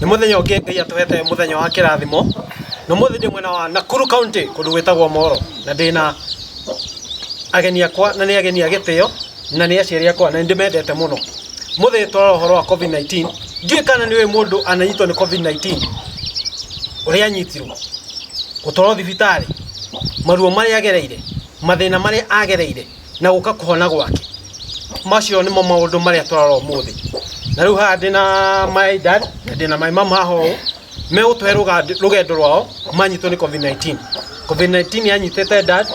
Nĩ mũthenya ũngĩ Ngai atũhete, mũthenya wa kĩrathimo. Na ũmũthĩ ndĩ mwena wa Nakuru County, kũndũ gwĩtagwo Moro, na ndĩna ageni akwa, na nĩ ageni a gĩtĩo, na nĩ aciari akwa, na nĩ ndĩmendete mũno. Mũthĩ twarora ũhoro wa COVID-19. Ndiũĩ kana nĩ ũĩ mũndũ ananyitwo nĩ COVID-19, ũrĩa anyitirwo, gũtwarwo thibitarĩ, maruo marĩa agereire, mathĩna marĩa agereire, na gũka kũhona gwake. Macio nĩmo maũndũ marĩa tũrarora ũmũthĩ. Na rĩu haha ndĩna my dad na ndĩna my mom haha ũũ, megũtũhe rũgendo rwao manyitwo nĩ COVID-19. COVID-19 yanyitĩte dad,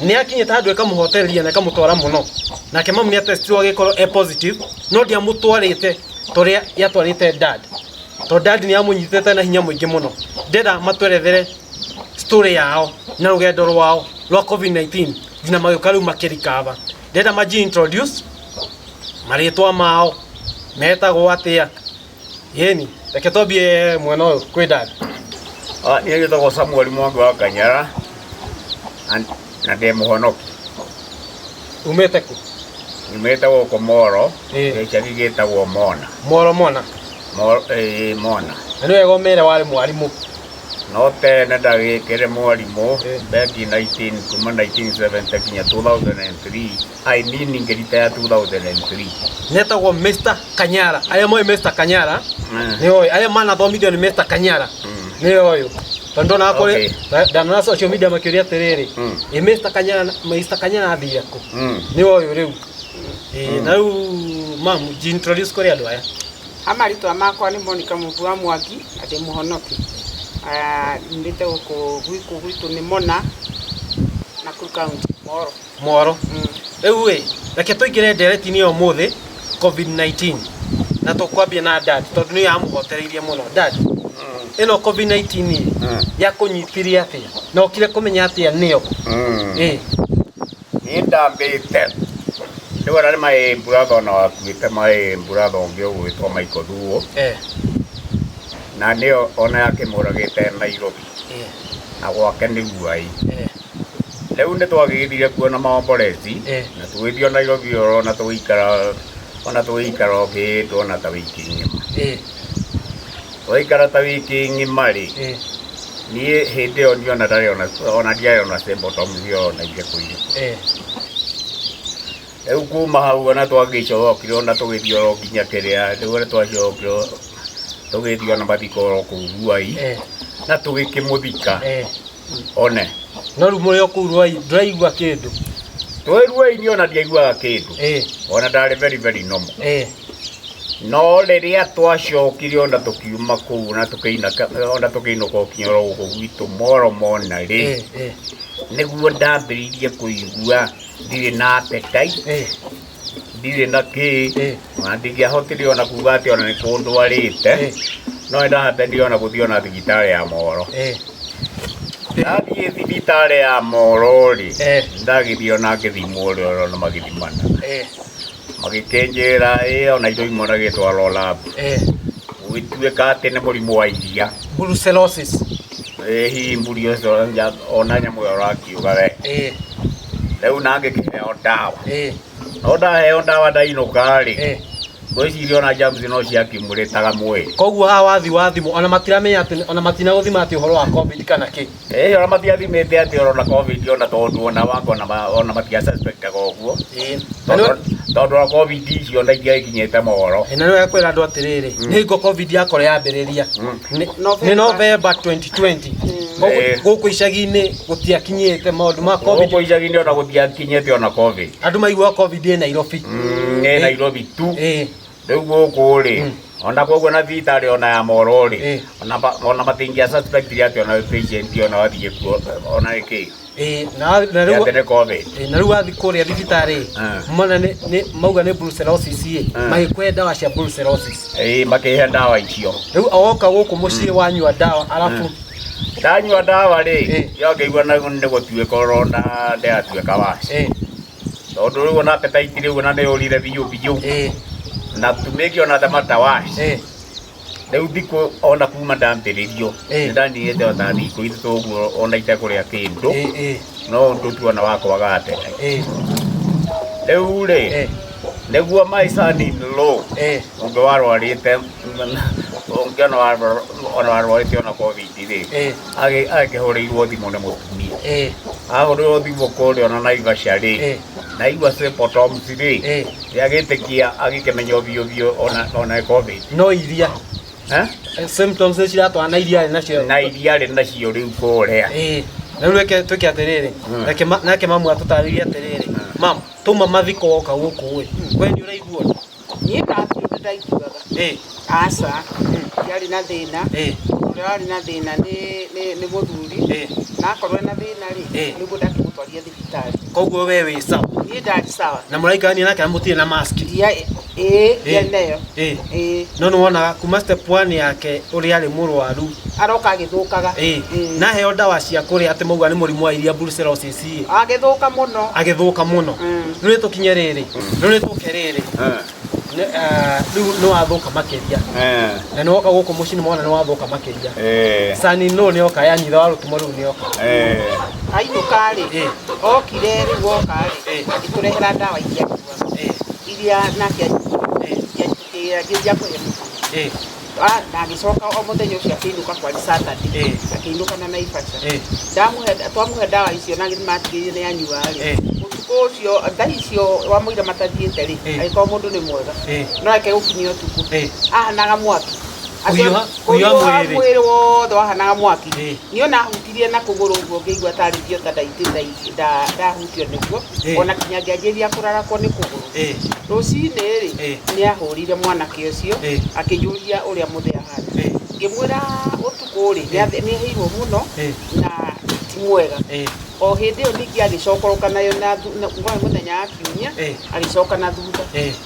nĩ yakinyĩte handũ ĩkamũhotereria na ĩkamũtwara mũno. Nake mamu nĩ atestirwo agĩkorwo e positive, no ndĩamũtwarĩte ta ũrĩa yatwarĩte dad, tondũ dad nĩ yamũnyitĩte na hinya mũingĩ mũno. Ndĩrenda matwerethere story yao na rũgendo rwao rwa COVID-19 nginya magĩũka rĩu makĩrikaba. Ndĩrenda manji introduce marĩtwa mao, metagwo atĩa. Yeni, reke twambie mwena ũyũ kwĩ dad. Niĩ njĩtagwo Samuel Mwangi wa Kanyara na ndĩ mũhonoki. Umĩte kũ? Nyumĩte gũkũ Moro, gĩcagi gĩtagwo Mona. Moro Mona. Moro, ĩĩ, Mona. Na nĩ wega ũmere warĩ mwarimũ. No tene ndagĩkĩrĩ mwarimũ back in 19 kuma 1970 kinya 2003, I mean ngĩritaya 2003. Netagwo Mr Kanyara. Arĩa moĩ Mr Kanyara nĩ oĩ, arĩa manathomithio nĩ Mr Kanyara nĩ ũyũ, tondũ ndonaga kũrĩ ndanona social media makĩũria atĩrĩrĩ, ĩ Mr Kanyara, Mr Kanyara athire kũ? Nĩ ũyũ rĩu. Ĩ, na rĩu mam, ji introduce kũrĩ andũ aya. Amarĩtwa makwa nĩ Monica Mũmbu wa Mwangi na ndĩ mũhonoki. Nyumĩte gũkũ gwitũ nĩ Mona, Nakuru County, Moro. Moro. Rĩu ĩ, reke tũingĩre ndereti-inĩ ya ũmũthĩ, COVID-19, na tũkwambia na dad tondũ nĩyo yamũhotereirie mũno. Dad, ĩno COVID-19 ĩ, yakũnyitirie atĩa na ũkire kũmenya atĩa nĩyo? Ĩ. Niĩ ndambĩte rĩu ona nĩ my brother ona wakuĩte, my brother ũngĩ ũgwĩtwo Michael Thuo, na nĩyo ona yakĩmũragĩte Nairobi, na gwake nĩ Ruai. Rĩu nĩ twagĩgĩthire kuo na maomboreci, na tũgĩthiĩ o Nairobi oro na tũgĩikara ona tũgĩikara o kĩndũ ona ta wiki ng'ima. Twaikara ta wiki ng'ima rĩ, niĩ hĩndĩ ĩyo niĩ ona ndarĩ ona ona ndiarĩ ona symptoms ona irĩkũ irĩkũ. Rĩu kuma hau ona twagĩcokire ona tũgĩthiĩ oro nginya kĩrĩa, rĩu ona twacokire tũgĩthiĩ ona mathiko oro kũu Ruai, na tũgĩkĩmũthika one. No rĩu mũrĩ o kũu Ruai ndũraigua kĩndũ? Twĩ Ruai niĩ ona ndiaiguaga kĩndũ, ona ndarĩ very very normal. No rĩrĩa twacokire ona tũkiuma kũu na tũkĩinũka, ona tũkĩinũka o kinya oro gũkũ gwitũ Moro Mona rĩ, nĩguo ndambĩrĩirie kũigua ndirĩ na appetite, ndirĩ na kĩ, ona ndingĩahotire ona kuga atĩ ona nĩ kũndwarĩte, no nĩ ndahotire ona gũthiĩ ona thibitarĩ ya Moro. Ndathiĩ thibitarĩ ya Moro rĩ, ndagĩthiĩ ona ngĩthimwo ũrĩa ona magĩthimana, magĩkĩnjĩra ĩ ona indo imwe ona lab, gũgĩtuĩka atĩ nĩ mũrimũ wa iria. Brucellosis. Ĩ hihi mbũri ũcio ona nyamũ ĩyo ũrakiuga we. Rĩu na ngĩkĩheo ndawa, no ndaheo ndawa ndainũka rĩ, ngwĩciria ona germs no ciakiumũrĩtaga mwĩrĩ. Koguo haha wathi wathimwo ona matiramenya atĩ ona matinagũthima atĩ ũhoro wa COVID kana kĩ? Ĩ, ona matiathimĩte atĩ ona COVID, ona tondũ ona wanga ona matia suspectaga ũguo, tondũ ona COVID icio ona itiakinyĩte Moro. Na nĩ wega kwĩra andũ atĩrĩrĩ, nĩ hingo COVID yakorwo yambĩrĩria nĩ November 2020. Gũkũ icagi-inĩ gũtiakinyĩte maũndũ ma COVID. Gũkũ icagi-inĩ ona gũtiakinyĩte ona COVID. Andũ maiguaga COVID ĩ Nairobi. Ĩ Nairobi tu. Rĩu gũkũ rĩ, ona koguo na thibitarĩ ona ya Moro rĩ, ona matingĩa suspect atĩ ona patient ona wathiĩ kuo ona kĩ, Na rĩu atĩ nĩ COVID. Na rĩu wathiĩ kũrĩa thibitarĩ, mona nĩ mauga nĩ brucellosis ĩ, magĩkũhe ndawa cia brucellosis. Ĩ, makĩhe ndawa icio. Rĩu oka gũkũ mũciĩ wanyua ndawa arabu? Ndanyua ndawa rĩ, yo ngĩigua na nĩ gũtuĩka ũrona ndĩratuĩka waci, tondũ rĩu ona appetite rĩu ona nĩ yũrire biũ biũ, na to make ona the matter worse, rĩu thikũ ona kuma ndambĩrĩrio, nĩ ndaninĩte ona thikũ 3 ũguo ona itekũrĩa kĩndũ, no ũndũ tu ona wa kwaga appetite. Rĩu rĩ, nĩguo my son in law ũngĩ warwarĩte Ũngĩ ona warwarĩte ona COVID rĩ, agĩkĩhũrĩirwo thimũ nĩ mũtumia. Ahũrĩrwo thimũ kũrĩa ona Naivasha rĩ, naigua symptoms rĩ, agĩtĩkia agĩkĩmenya biũ biũ ona COVID. No iria. Symptoms nĩ ciratwara na iria arĩ nacio. Na iria arĩ nacio rĩu kũrĩa. Na rĩu reke twĩke atĩrĩrĩ, nake mamu atũtarĩrie atĩrĩrĩ. Mam, tuma mathiko woka gũkũ ĩ. We nĩ ũraigua? Niĩ ndatirĩ ndaiguaga. Aca, ndiarĩ na thĩna. Ũrĩa warĩ na thĩna nĩ mũthuri. Na akorwo ena thĩna rĩ, nĩguo ndakĩmũtwarire thibitarĩ. Koguo we wĩ sawa? Niĩ ndarĩ sawa. Na mũraikarania nake na mũtirĩ na mask? Ndiarĩ nayo. No nĩ wonaga kuma step 1 yake ũrĩa arĩ mũrwaru. Aroka agĩthũkaga. Na heo ndawa cia kũrĩa atĩ mauga nĩ mũrimũ wa iria brucellosis. Agĩthũka mũno. Agĩthũka mũno. Rĩu nĩ tũkinye rĩrĩ. Rĩu nĩ tũke rĩrĩ. Rĩu nĩ wathũka makĩria. Na nĩ woka gũkũ mũciĩ nĩ mona nĩ wathũka makĩria. Sani no nĩ oka ya nyitha wa rũtumo rĩu nĩ oka. Ainũka rĩ, okire rĩu oka rĩ, agĩtũrehera ndawa iria anyuaga. Iria nake anyuaga kũhe mũtu. Na agĩcoka o mũthenya ũcio akĩinũka kwarĩ Saturday. Akĩinũka na Naivasha. Twamũhe ndawa icio na matigĩrĩire nĩ anyua rĩ. Ũtukũ ũcio thaa icio wa mũira matathiĩte rĩ, agĩkorwo mũndũ nĩ mwega. No reke gũkinyia ũtukũ. Ahanaga mwaki. Kũhiũha mwĩrĩ wothe wahanaga mwaki. Niĩ ona ahutirie na kũgũrũ ũguo ngĩigua tarĩ thiĩ ta ndahutio nĩguo. Ona kinya ngĩanjĩrĩria kũrarakwo nĩ kũgũrũ. Rũcinĩ rĩ, nĩ ahũrire mwanake ũcio, akĩnjũria ũrĩa mũthee ahana. Ngĩmwĩra ũtukũ rĩ, nĩ aheirwo mũno na ti mwega. O hĩndĩ ĩyo ningĩ agĩcokoroka nayo na mũthenya wa kiumia, agĩcoka na thutha.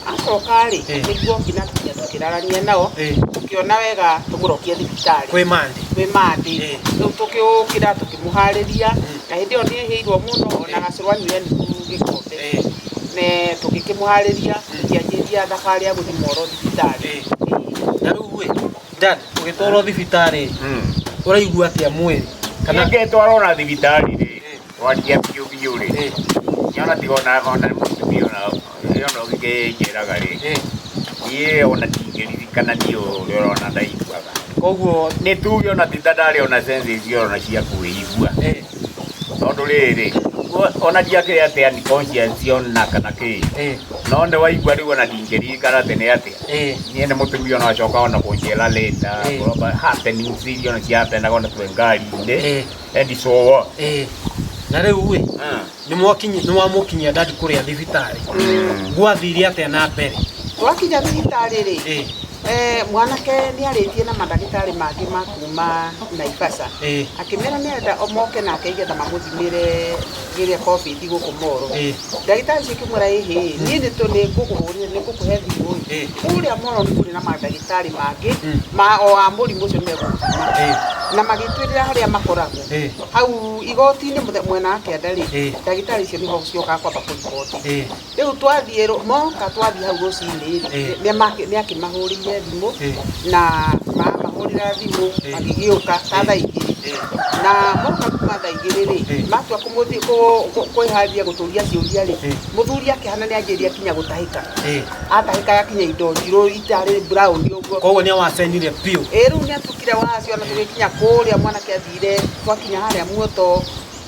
Acoka rĩ, nĩguo nginya kinya tũkĩrarania nao, tũkĩona wega tũmũrokie thibitarĩ. Kwĩ Mandi. Kwĩ Mandi. Rĩu tũkĩũkĩra tũkĩmũharĩria, na hĩndĩ ĩyo nĩ ehĩirwo mũno, ona gacũrũ anyuire nuthu gĩkombe. Ne tũgĩkĩmũharĩria, tũkĩanjĩrĩria thabarĩ ya gũthiĩ Moro thibitarĩ. Na rĩu ĩ, Dad, ũgĩtwarwo thibitarĩ, ũraigua atĩa mwĩrĩ? Kana ngĩtwarwo na thibitarĩ rĩ, twaria biũ biũ rĩ. Nyona tiga ona mũtumia ona ũgĩkĩnjĩraga rĩ. Niĩ ona ndingĩririkana niĩ ũrĩa ũrona ndaiguaga. Koguo nĩ tuge ona ti ta ndarĩ ona senses ona cia kwĩigua. Tondũ rĩrĩ, ona ndiakĩrĩ atĩ unconscious ona kana kĩ. No nĩ waigua rĩu ona ndingĩririkana atĩ nĩ atĩa. Niĩ nĩ mũtumia ona acoka ona kũnjĩra later, kũromba happenings iria ona ciahapenaga ona twĩ ngari-inĩ. And so on. Na rĩu ĩ, nĩ mwamũkinyia dad kũrĩa thibitarĩ. Gwathire atĩa na mbere? Twakinya thibitarĩ rĩ, mwanake nĩ arĩtie na mandagĩtarĩ mangĩ ma kuma Naivasha. Akĩmera nĩ arenda moke nake nĩgetha mamũthimĩre kĩrĩa COVID gũkũ Moro. Ndagĩtarĩ ũcio akĩmwĩra ĩhĩ, niĩ nĩ ngũkũhũrĩra, nĩ ngũkũhe thimũ ĩ. Kũrĩa Moro nĩ kũrĩ na mandagĩtarĩ mangĩ ma o a mũrimũ ũcio nĩmegũgũthima. Na magĩtwĩrĩra harĩa makoragwo. Hau igoti-inĩ mwena wa kĩanda rĩ, ndagĩtarĩ icio nĩho ciokaga kwamba kũriboti. Rĩu twathiĩ moka twathiĩ hau rũcinĩ rĩ, nĩ akĩmahũrĩire thimũ na mamahũrĩra thimũ magĩgĩũka ta thaa igĩrĩ. Na moka kuma thaa igĩrĩ rĩ, matua kwĩharĩria gũtũria ciũria rĩ, mũthuri akĩhana nĩ anjĩrĩria kinya gũtahĩka. Atahĩkaga kinya indo njirũ itarĩ brown ũguo. Koguo nĩ awacenire biũ. Rĩu nĩ atukire wacio na tũgĩkinya kũrĩa mwanake athire, twakinya harĩa muoto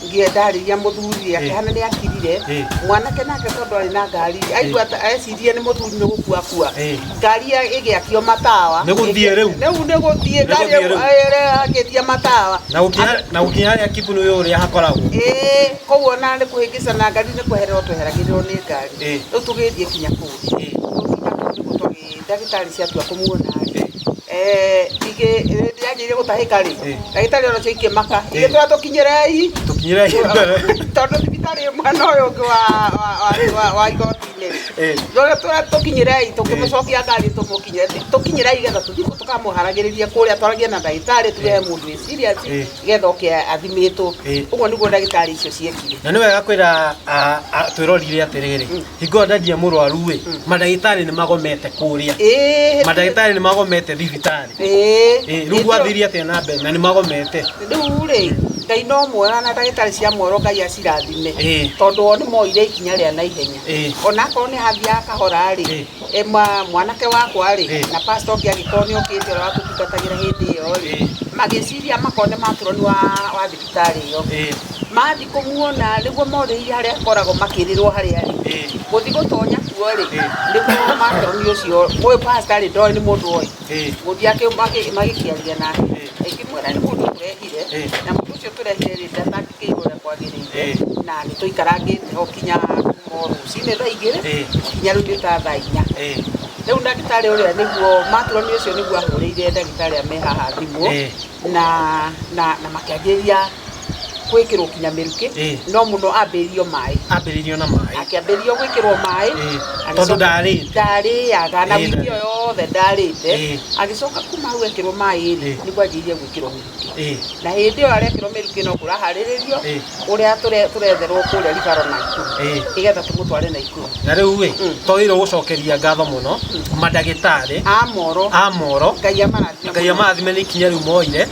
ngĩendarĩria mũthuri akĩhana nĩ akirire. Mwanake nake tondũ arĩ na ngari, aigua ecirie nĩ mũthuri nĩ gũkua akua. Ngari ĩgĩakio matawa. Nĩ gũthiĩ rĩu. Rĩu nĩ gũthiĩ, ngari ĩrakĩtie matawa. Na gũkinya harĩa Kibuni ũyũ ũrĩa hakoragwo. Koguo ona nĩ kũhĩngĩcana ngari nĩ kwehererwo tweheragĩrĩrwo nĩ ngari. Rĩu tũgĩthiĩ kinya kũu. Gũkinya kũu nĩguo ndagĩtarĩ ciatua kũmuona rĩ. Ndĩranjĩrĩria gũtahĩka rĩ, ndagĩtarĩ ona cio ikĩmaka. Igĩtwĩra tũkinyĩrei. Tũkinyĩrei mbere. Tondũ thibitarĩ mwena ũyũ ũngĩ wa igoti-inĩ rĩ. Twĩra tũkinyĩrei, tũkĩmũcokia ngari tũmũkinyĩre. Tũkinyĩrei getha tũthiĩ tũkamũharagĩrĩria kũrĩa twaragie na ndagĩtarĩ tuge he mũndũ wĩ serious getha oke athimĩtwo. Ũguo nĩguo ndagĩtarĩ icio ciekire. Na nĩ wega kwĩra twĩrorire atĩrĩrĩ, hingo ĩyo ndaria mũrwaru ĩ, mandagĩtarĩ nĩ magomete kũrĩa. Mandagĩtarĩ nĩ magomete thibitarĩ. Rĩu gwathire atĩa na mbere na nĩ magomete? Rĩu rĩ, Ngai no mwega na ndagĩtarĩ cia Moro Ngai acirathime tondũ o nĩ moire ikinya rĩa naihenya. Ona akorwo nĩ hathiaga kahora rĩ, mwanake wakwa rĩ, na pastor ũngĩ angĩkorwo nĩ okĩte ũrĩa watũtungatagĩra hĩndĩ ĩyo rĩ, magĩciria makorwo nĩ matroni wa thibitarĩ ĩyo. Mathi kũmuona nĩguo morĩire harĩa akoragwo makĩrĩrwo harĩa rĩ, gũthi gũtonya kuo rĩ, nĩguo matroni ũcio, ũyũ pastor rĩ, ndoĩ nĩ mũndũ oĩ. Gũthiĩ magĩkĩaria nake, ĩkĩmwĩra nĩ mũndũ tũrehire, na mũndũ ũcio tũrehire rĩ, ndatangĩkĩirwo ũrĩa kwagĩrĩire, na nĩ tũikarangĩte ho kinya kuma o rũcinĩ thaa 2 kinya rĩu nĩ ta thaa 4. Rĩu ndagĩtarĩ ũrĩa nĩguo matroni ũcio nĩguo ahũrĩire ndagĩtarĩ arĩa me haha thimũ, na makĩambĩrĩria gwĩkĩrwo kinya mĩrukĩ, no mũno ambĩrĩrio maĩ. Ambĩrĩirio na maĩ. Akĩambĩrĩrio gwĩkĩrwo maĩ. Tondũ ndarĩte. Ndarĩaga na wiki ĩyo yothe ndarĩte. Agĩcoka kuma hau ekĩrwo maĩ rĩ, nĩguo anjĩrĩirie gwĩkĩrwo mĩrukĩ. Na hĩndĩ ĩyo arekĩrwo mĩrukĩ no kũraharĩrĩrio ũrĩa tũretherwo kũrĩa Ribaro Naikuru, nĩgetha tũmũtware Naikuru. Na rĩu ĩ, twagĩrĩirwo gũcokeria ngatho mũno mandagĩtarĩ a Moro. A Moro. Ngai amarathime. Ngai amarathime nĩ ikinya rĩu moire.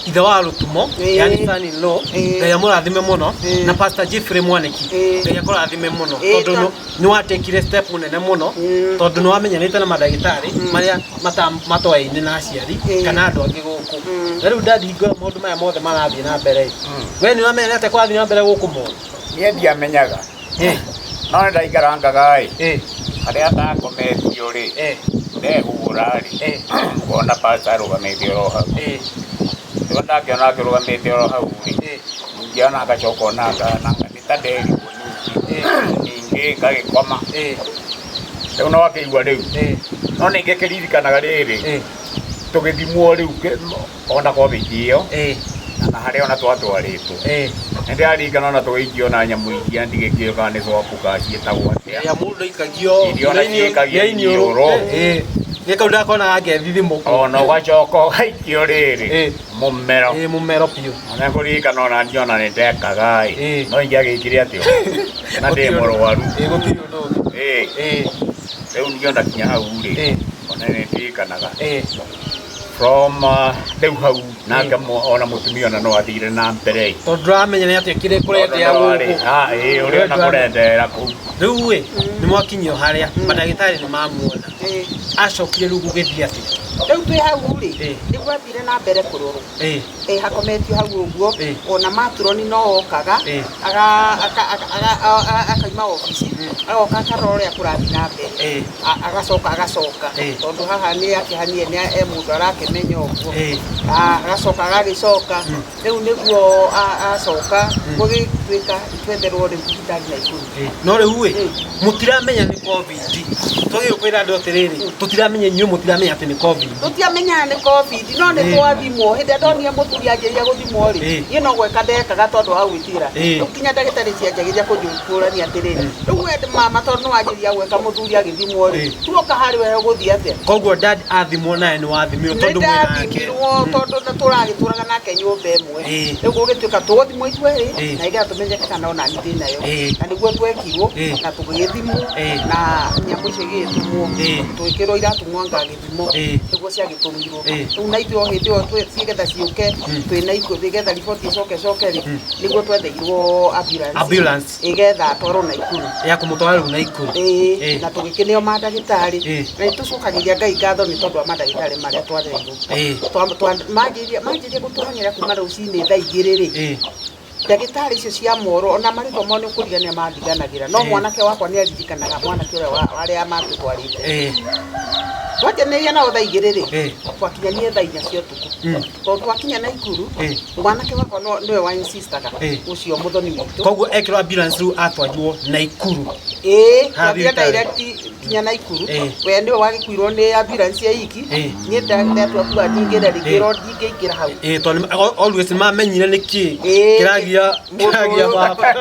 Ithe wa Rũtumo, yani son in law, Ngai amũrathime mũno, na Pastor Jeffrey Mwaniki, Ngai akũrathime mũno, tondũ nĩ watekire step nene mũno, tondũ nĩ wamenyanĩte na mandagĩtarĩ marĩa matoaine na aciari kana andũ angĩ gũkũ. Na rĩu dadi, hingo ĩyo maũndũ maya mothe marathiĩ na mbere, we nĩ ũramenyete atĩa kũrathiĩ na mbere gũkũ Moro? Niĩ ndiamenyaga. No nĩ ndaikarangaga ĩ, harĩa ndakometio rĩ, ndehũgũra rĩ, ngona pastor arũgamĩte oro hau. Rĩu ndakĩona akĩrũgamĩte oro hau rĩ, ningĩ ona ngacoka ona nĩ ta nderirwo ningĩ, ningĩ ngagĩkoma. Rĩu no akĩigua rĩu. No ningĩ kĩririkanaga rĩrĩ, tũgĩthimwo rĩu ona COVID ĩyo, na harĩa ona twatwarĩtwo. Nĩ ndĩraririkana ona tũgĩikio na nyamũ iria ndigĩkĩũĩ kana nĩ swab kana ciĩtagwo atĩa. Ya mũndũ aikagio Iria ona ciĩkagio iniũrũ. Nĩ kau ndakonaga ngethithimũka. Ona ũgacoka ũgaikio rĩrĩ, mũmero. Mũmero biũ. Ona ngũririkana ona niĩ ona nĩ ndekaga ĩ. No ingĩagĩkire atĩa? Na ndĩ mũrwaru. Gũtirĩ ũndũ ũngĩ. Rĩu niĩ ona kinya hau rĩ, ona nĩ ndirikanaga. From rĩu hau nake ona mũtumia ona no athire na mbere. Tondũ ndũramenya nĩ atĩa kĩrĩa kũrendea gũkũ. Ũrĩa ona kũrendera kũu. Rĩu ĩ, nĩ mwakinyio harĩa, mandagĩtarĩ nĩ mamuona. Acokire rĩu gũgĩthiĩ atĩa? Rĩu twĩ hau rĩ, nĩguo athire na mbere kũrorwo. Hakometio hau ũguo, ona matroni no okaga, akaima obici, agoka akarora ũrĩa kũrathiĩ na mbere. Agacoka agacoka, tondũ haha nĩ akĩhanie nĩ e mũndũ arakĩmenya ũguo. Agacoka agagĩcoka, rĩu nĩguo acoka, gũgĩtuĩka twetherwo rĩu thibitarĩ Naikuru. No rĩu ĩ, mũtiramenya nĩ COVID. Twagĩrĩirwo kwĩra andũ atĩrĩrĩ, tũtiramenya inyuĩ mũtiramenya atĩ nĩ COVID. Tũtiamenyaga nĩ COVID, no nĩ twathimwo. Hĩndĩ ĩrĩa ndonire mũthuri anjĩrĩria gũthimwo rĩ, niĩ no gweka ndekaga tondũ wa gwĩtigĩra. Rĩu kinya ndagĩtarĩ cianjagĩrĩria kũnjũrania atĩrĩrĩ, rĩu we mama tondũ nĩ wanjĩrĩria gweka mũthuri agĩthimwo rĩ, tuoka harĩ we ũgũthiĩ atĩa? Koguo dad athimwo nawe nĩ wathimirwo tondũ mwĩ nake. Nĩ ndathimĩrwo tondũ nĩ tũragĩtũraga nake nyũmba ĩmwe. Rĩu gũgĩtuĩka tũgũthimwo ithuerĩ, na nĩgetha tũmenyeke kana ona niĩ ndĩ nayo. Na nĩguo twekirwo, na tũgĩgĩthimwo, na nyamũ icio igĩgĩtũmwo. Tũgĩkĩrwo iratũmwo anga gĩthimo, nĩguo ciagĩtũmirwo. Rĩu na ithuĩ o hĩndĩ ĩyo ciĩgetha ciũke, twĩ na ikuũ, nĩgetha riboti ĩcoke ĩcoke rĩ, nĩguo twetheirwo ambulance. Ambulance. Ĩgetha atwarwo Naikuru. Ya kũmũtwara rĩu Naikuru. Na tũgĩkĩneo mandagĩtarĩ. Na nĩtũcokagĩria Ngai ngatho nĩ tondũ wa mandagĩtarĩ marĩa twareirwo. Manjĩrĩria gũtũhang'ĩra kuma rũcinĩ thaa 2 rĩ. Ndagĩtarĩ icio cia Moro ona marĩtwa mao nĩ ũkũrigania mandiganagĩra, no mwanake wakwa nĩ aririkanaga mwanake ũrĩa arĩa matũtwarĩte. Twanjanĩria nao thaa 2 rĩ, twakinyanie thaa 4 cia ũtukũ. Tondũ twakinya Naikuru, mwanake wakwa nĩwe wa insistaga ũcio mũthoni witũ. Koguo ekĩrwo ambulance rĩu atwarirwo Naikuru. Twathiire direct kinya Naikuru. We nĩwe wagĩkuirwo nĩ ambulance ya iki. Niĩ ndatua ndingĩra rĩngĩ, ndingĩingĩra hau. Tondũ always nĩmamenyire nĩkĩ kĩragia baba.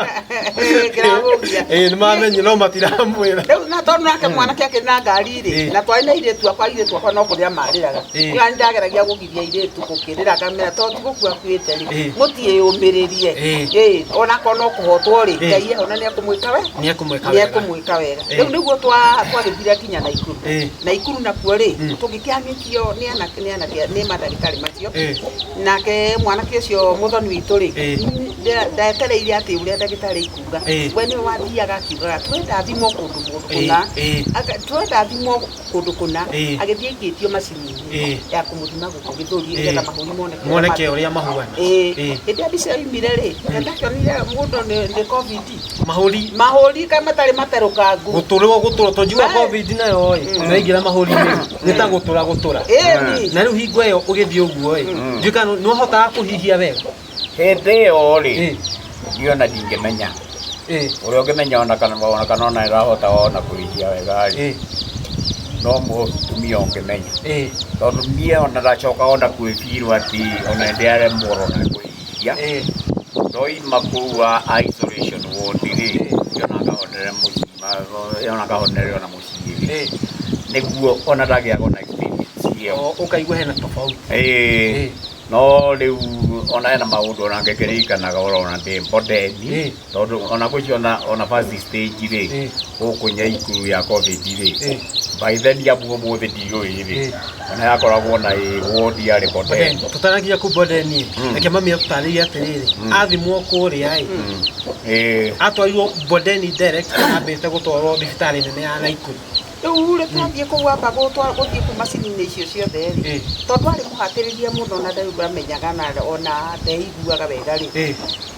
Kĩragũgia. Nĩmamenyire no matiramwĩra. Rĩu na tondũ nake mwanake akĩrĩ na ngari rĩ, na twarĩ na airĩtu Airĩtu akwa, airĩtu akwa no kũrĩra marĩraga. Niĩ ndageragia gũgiria airĩtu gũkĩrĩra, ngamera to ti gũkua akuĩte rĩ, mũtiĩyũmĩrĩrie. Ĩĩ, onakorwo no kũhotwo rĩ, Ngai eho na nĩekũmwĩka we, nĩekũmwĩka wega. Rĩu nĩguo twagĩthire kinya Naikuru. Naikuru nakuo rĩ, tũgĩkĩhang'ĩkio nĩ anake, nĩ anake, nĩ mandagĩtarĩ macio. Nake mwanake ũcio mũthoni witũ rĩ, ndetereire atĩ ũrĩa ndagĩtarĩ ikuga. We nĩwe wathiaga akiugaga twenda thimwo kũndũ mũndũ kũna. Twenda thimwo kũndũ kũna. Agĩthiĩ aikĩtio macini-inĩ ya kũmũthima gũkũ gĩthũri, nĩgetha mahũri moneke. Moneke ũrĩa mahuana. Hĩndĩ ĩrĩa mbica yoimire rĩ, ndakĩonire mũndũ nĩ COVID. Mahũri. Mahũri ka matarĩ materũkangu. Gũtũrwo gũtũrwo to njigua COVID nayo ĩ, na ingĩra mahũri-inĩ nĩ ta gũtũra gũtũra. Na rĩu hingo ĩyo ũgĩthiĩ ũguo ĩ, ndiũĩ kana nĩ wahotaga kũhihia wega. Hĩndĩ ĩyo rĩ, niĩ ona ndingĩmenya. Ũrĩa ũngĩmenya ona kana ona kana ona ĩrahota ona kũhihia wega rĩ, no mũtumia ũngĩmenya. Tondũ niĩ ona ndacoka ona kwĩbirwo atĩ ona ndĩaremwo ona kũhihia. Ndoima kũu wa isolation ward rĩ, ona ngahonere mũciĩ, ona ngahonere ona mũciĩ rĩ. Nĩguo ona ndagĩaga ona experience ĩyo. Ũkaigua hena tofauti. No rĩu ona hena maũndũ ona ngĩkĩririkanaga ũrona ndĩ Mbondeni, tondũ ona kũcio ona first stage rĩ, gũkũ Nyaikuru ya COVID rĩ, by then amu ũmũthĩ ndiũĩ rĩ, ona yakoragwo na ĩ ward yarĩ Mbondeni. Tũtanakinya kũu Mbondeni, reke mami atũtarĩrie atĩrĩrĩ, athimwo kũrĩa ĩ, atwarirwo Mbondeni direct kana ambĩte gũtwarwo thibitarĩ nene ya Naikuru? Rĩu rĩ, twathiĩ kũu amba gũthiĩ kũu macini-inĩ icio ciothe rĩ, tondũ arĩ mũhatĩrĩrie mũno na ndamenyaga na ona ndeiguaga wega rĩ,